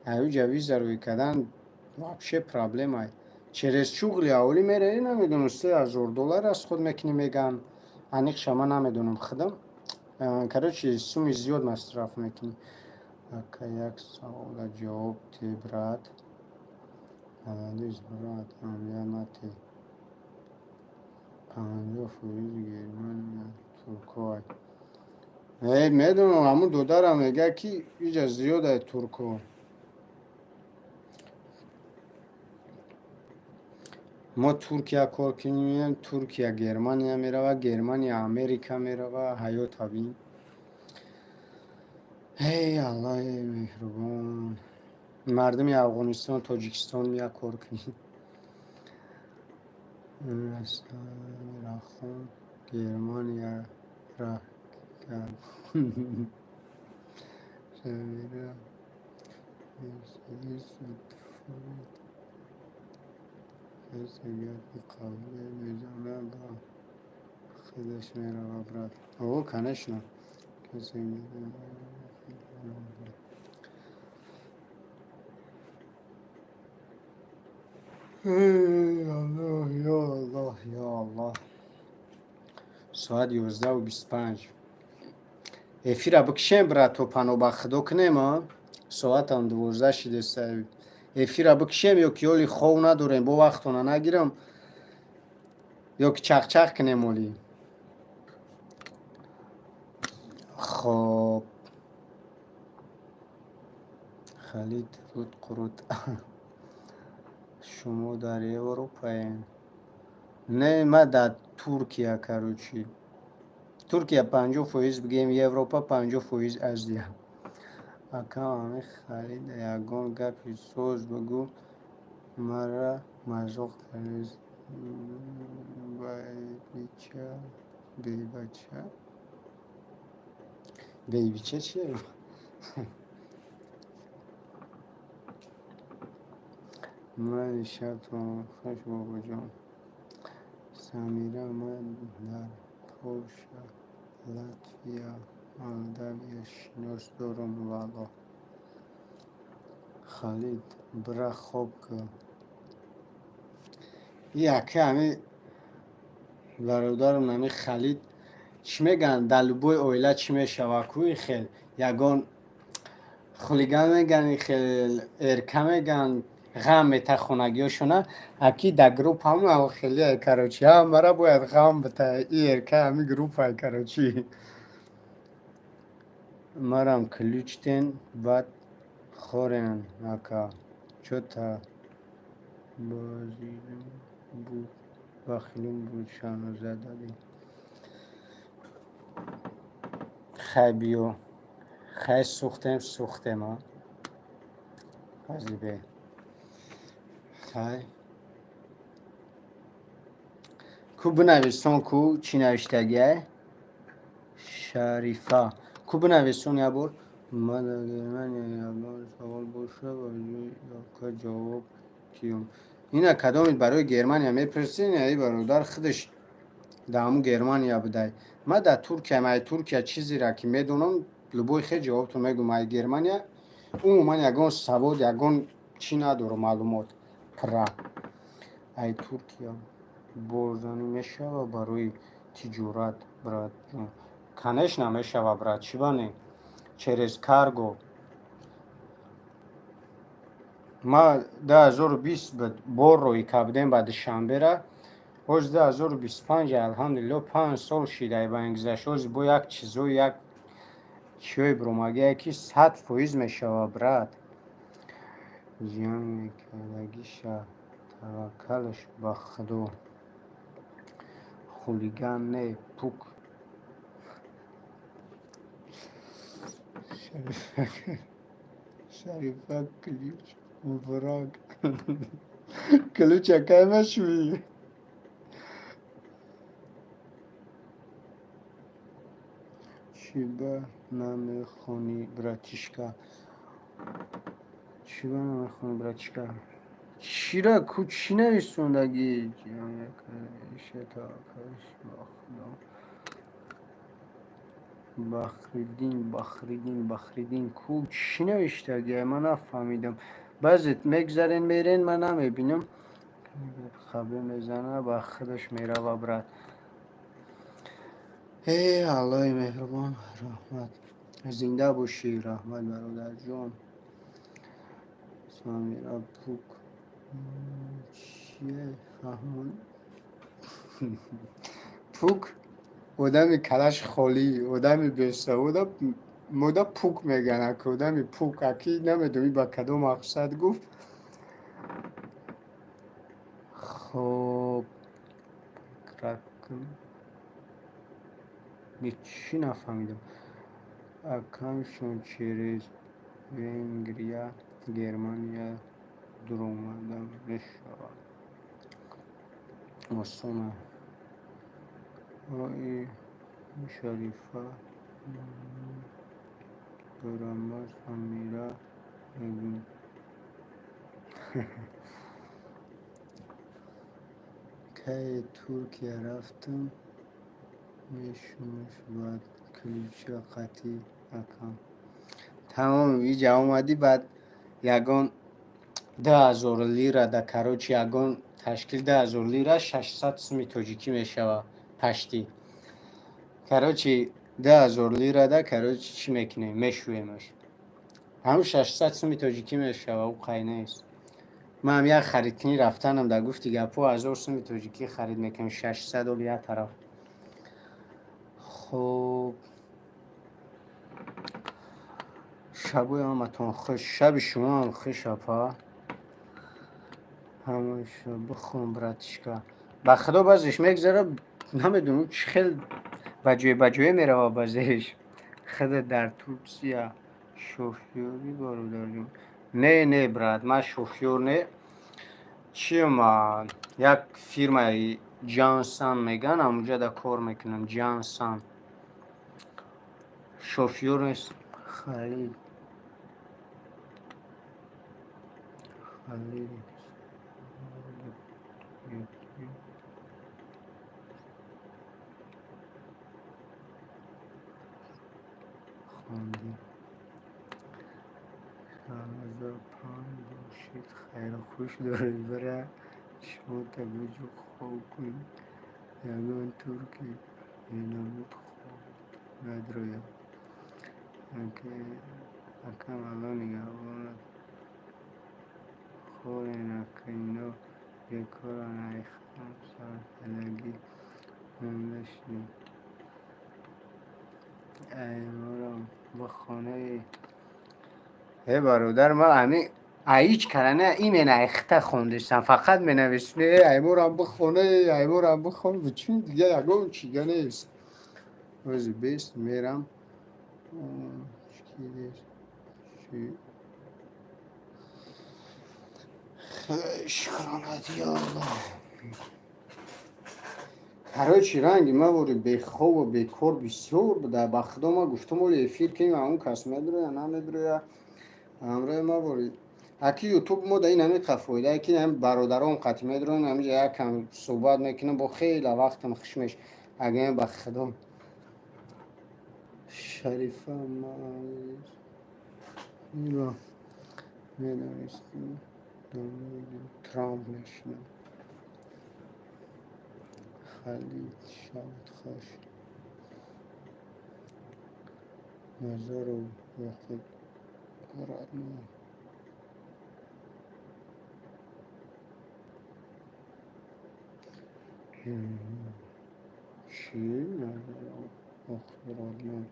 Ай уҷа виза рӯй кардан вообще проблема. Через шуғли аҳолӣ меравӣ, намедонам, 3000 доллар аз худ мекунӣ, мегӯянд. Аниқша ман намедонам худам. Короче, суми зиёд масраф мекунӣ. Ака, як савола ҷавоб те, брат. Молодец, брат, аҳамият нате. 50 фоизи Германия туркоай. Э, медонам, ҳамун додарам мегӯяд ки иҷа зиёд ай турко. Мо Туркия кор кунем, Туркия Германия мерава, Германия Америка мерава, ҳаёта бин. Эй Аллоҳи меҳрубон. Мардуми Афғонистон, Тоҷикистон мия кор кунед. Самирахон, Германия раҳ кард. Самира, Мерседес фурӯд. Касе гапи қавле мезанад, ба худаш мерава, брат. О, конечно. Касе брат. Эй Аллоҳ, ё Аллоҳ, ё Аллоҳ. Соат 11:25. Эфира бикшем, брат, то пано ба худо кунем, а? Соатам 12 шидеста. Эфира бикшем ё ки оли хов надорем, бо вақтона нагирам, ё ки чақчақ кунем оли. Хоб. Халид руд қурут. Шумо дар Европаем? Не, ман дар Туркия, короче. Туркия 50 фоиз бигӯем Европа, 50 фоиз Азия. Акам, ҳамин Халида ягон гапи соз бигӯ, мара мазоқ кардез. Байбича, бебача. Бейбича чие? Майли, шабтон хуш, бобоҷон. Самира, ман дар Полша, Латвия, Молдавия шинос дорам, валлоҳ. Халид, бира хоб ку. Яке ҳами бародарам, ҳами Халид, чӣ мегӯянд, дар любой оила чӣ мешава ку, хел ягон хулиган мегӯянд, хел эрка мегӯянд, ғам мета хонагиёшона. Аки дар группа ҳам хеле, короче, ҳамара бояд ғам бита, и эрка ҳами группа, короче. Марам ключ тен, баъд хорен, ака. Чота базилум буд, бахилум буд, Шаҳноза дадӣ. Хай, биё, хай, сӯхтем, сӯхтем, а азибе, хай, ку бинависон, ку чӣ навиштагиай? Шарифа, ку бинависон як бор. Ма дар Германия, ягон савол боша, ба ҷои яка ҷавоб тиём. Ина кадомит барои Германия мепурсин, ай бародар худаш дар ҳамун Германия будай. Ма дар Туркия, ай Туркия чизеро ки медонам, любой хел ҷавобтон мегӯм. Ай Германия умуман ягон савод, ягон чӣ надорам, маълумот пурра. Ай Туркия борзанӣ мешава барои тиҷорат, братҷон? Конечно, мешава, брат, чӣ ба не? Через карго. Ма 2020 буд, бор роҳӣ кардем ба Душанбера. Ҳози 2025, алҳамдулилло, 5 сол шидай ба ин гузашт. Ҳози бо як чизои, як чиҳои биромагие, ки 100% мешава, брат. Ҷанг мекардагиша, таваккалаш ба Худо. Хулиган не, пук. Шарифа, ключ муборак. Ключ акай мешӯӣ? Чӣ ба намехонӣ, братишка? Чӣ ба намехонӣ, братишка? Чира ку, чӣ нависондагӣ? Таваккалаш ба Худо. Бахриддин, Бахриддин, Бахриддин, ку чӣ навиштагӣ? Ман нафаҳмидам. Баъзе мегзарен, мерен, ман намебинам. Хабе мезана, ба худаш мерава, брат. Э, Аллоҳи меҳрубон, раҳмат. Зинда бошӣ, раҳмат, бародарҷон. Самира, пук чие, фаҳмон? Пук одами калаш холӣ, одами бесавода мода пук мегӯянд, ака, одами пук. Аки намедонӣ ба кадом мақсад гуфт. Хоб, чӣ нафаҳмидам. Акамшон через Венгрия Германия дуромада мешавад осона? Ои Шарифа дорама, Самира мегӯм. Кае Туркия рафтам, мешумаш баъд ключа қатӣ, акам. Тамом, иҷа омадӣ, баъд ягон 2000 лира да, короче, ягон ташкил, 2000 лира 600 суми тоҷикӣ мешава пашти. Короче, 2000 лира да, короче, чӣ мекунем, мешӯемаш. Ҳамун 600 суми тоҷикӣ мешава, ӯ қай нест. Ман як харидкунӣ рафтанам, дар гуфти гапҳо, 1000 суми тоҷикӣ харид мекунем, 600 оли як тараф. Хуб, шабои ҳаматон хуш, шаби шумоам хуш, апа. Ҳамаша бихон, братишка. Ба худо, баъзеш мегзара, намедонам чӣ хел ба ҷое ба ҷое мерава баъзеш. Худат дар Турсия шофёрӣ, бародарҷон? Не, не, брат, ман шофёр не. Чиам, як фирмаи Ҷансан мегӯянд, ҳамунҷа да кор мекунам, Ҷансан. Шофёр нест. Халид, Халид. Хондӣ? Шаҳноза. Тоза паҳн бошед, хайру хуш доред, бира шумо тагуҷу хоб кунед. Ягон турки менамуд хоб надрояд. Акам, Алло нигаҳбонат. Хорен ака, ино бекоранд, ай хам сарзадагӣ монда шудем. Ай морам бихонаи. Э бародар, ман ами ҳеҷ кара не, именно айхта хондистам, фақат менависонӣ: э айморам бихона, э айморам бихон, чун дига ягон чига нест. Ози бест мерам. Шукронат, ё Аллоҳ. Короче, ранги ма бори бехобу бекор бисёр буда. Ба худо, ма гуфтам, оли эфир кунем, ҳамун кас медроя, намедроя. Ҳамроҳи ма бори аки ютуб мо да ин ҳамин фоидае ки ҳам бародарон қати медроем, ҳаминҷа якам суҳбат мекунем, бо хеле вақтам хуш меш. Агар ба худо, Шарифа, ма медонистем, Трамп мешинам. Халид, шабат хуш. Назару вақт родной. Чӣ назару вақт родной?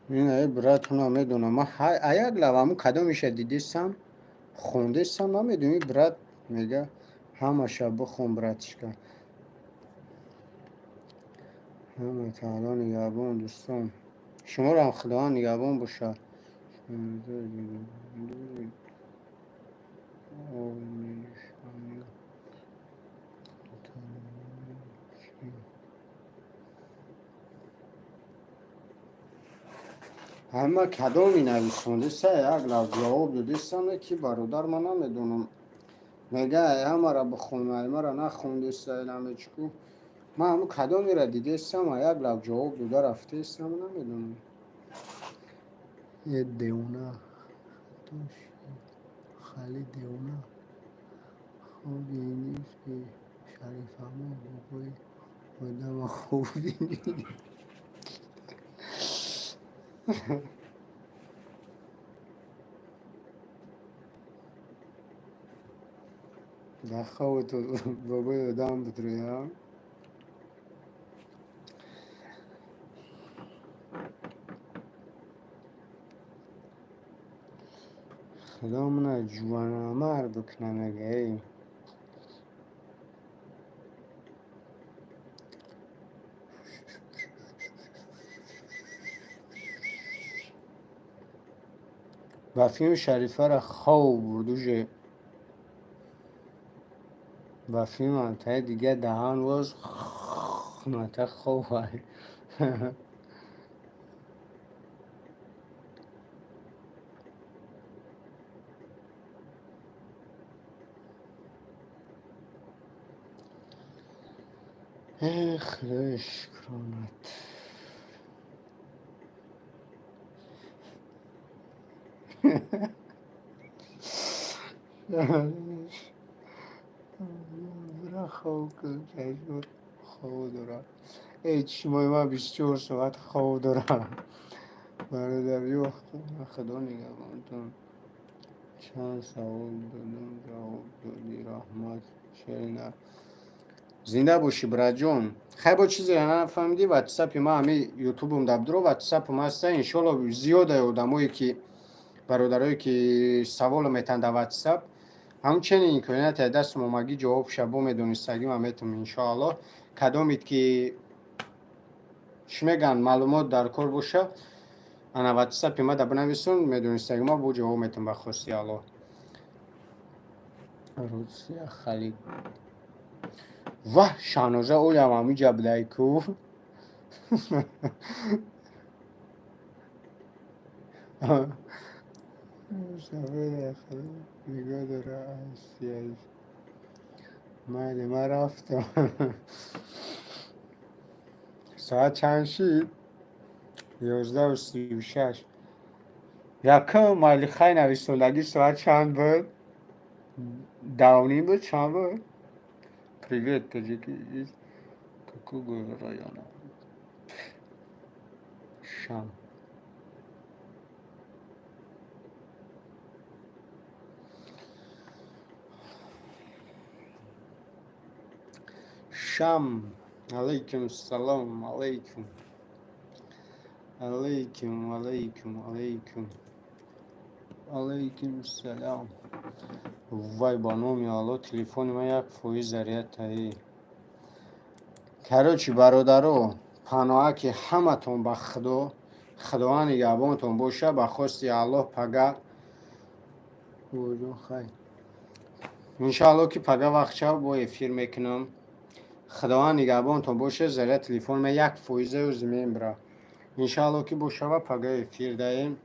Ин братуна медонам. Ман аяк лав ҳамун кадомиша дидистам, хондистам, намедонам, брат мега ҳамаша бихон, братишка. Ҳама таоло нигаҳбон, дӯстон. Шуморо ҳам Худованд нигаҳбон бошад. Ҳама кадоми нависондиста, як лав ҷавоб додистам, ки бародар, ман намедонам. Мега ҳамара бихон, аймара нахондиста, намечку. Ман ҳамун кадомеро дидестам, як лав ҷавоб дода рафтестам, намедонам. Е девона, хали девона. Хоби нест ки Шарифамо бобои одама хуб бинӣ. Дар хобатон бобои одам бидроям. Худо мана ҷуванамар бикуна, мега эй. Ба филми Шарифаро хоб бурд уже. Ба филм антаи дига даҳан боз ната хоб. Э Худои, шукронат. Бира хоб кун, чашмот хоб дорад. Эй, чишмои ман 24 соат хоб дорад. Бародар, ё Худо нигаҳбонтон. Чанд савол додам, ҷавоб додӣ, раҳмат. Шерина. Зинда бошӣ, братҷон. Хай, бо чизе нафаҳмидӣ, ватсапи ман ҳами ютубум дар бидро, ватсапам ҳаста, иншолло зиёда одамое ки бародарое ки саволо метаҳанд дар ватсап, ҳамчунин имконияте дастам омагӣ, ҷавобша бо медонистагӣ ман метавонам, иншоаллоҳ. Кадомид ки чӣ мегӯянд, маълумот дар кор боша, ана ватсапи ма да бинависон, медонистагӣ ма бо ҷавоб метавонам ба хости Аллоҳ. Русия халид. Ваҳ, Шаҳноза олям ҳамиҷа будай ку. Нигоҳ дора Асияш. Майли, ман рафтам. Соат чанд шид? 11:36. Якум майлихай нависондагӣ соат чанд буд? 10:30 буд, чанд буд? Привет, таҷики из какого района? Шам. Шам. Алайкум салом, алайкум. Алайкум, алайкум, алайкум. Алайкум салом. Вай, ба номи Алло, телефони ман 1% заряд таи. Короче, бародаро, паноҳаки ҳаматон ба Худо, Худованд нигаҳбонтон боша, ба хости Аллоҳ пага. Хай. Иншаалло, ки пага вақт шав, бо эфир мекунам. Худованд нигаҳбонтон боша, заряд телефони ман 1 фоиза мембра. Иншаалло, ки бошава, пага эфир даем.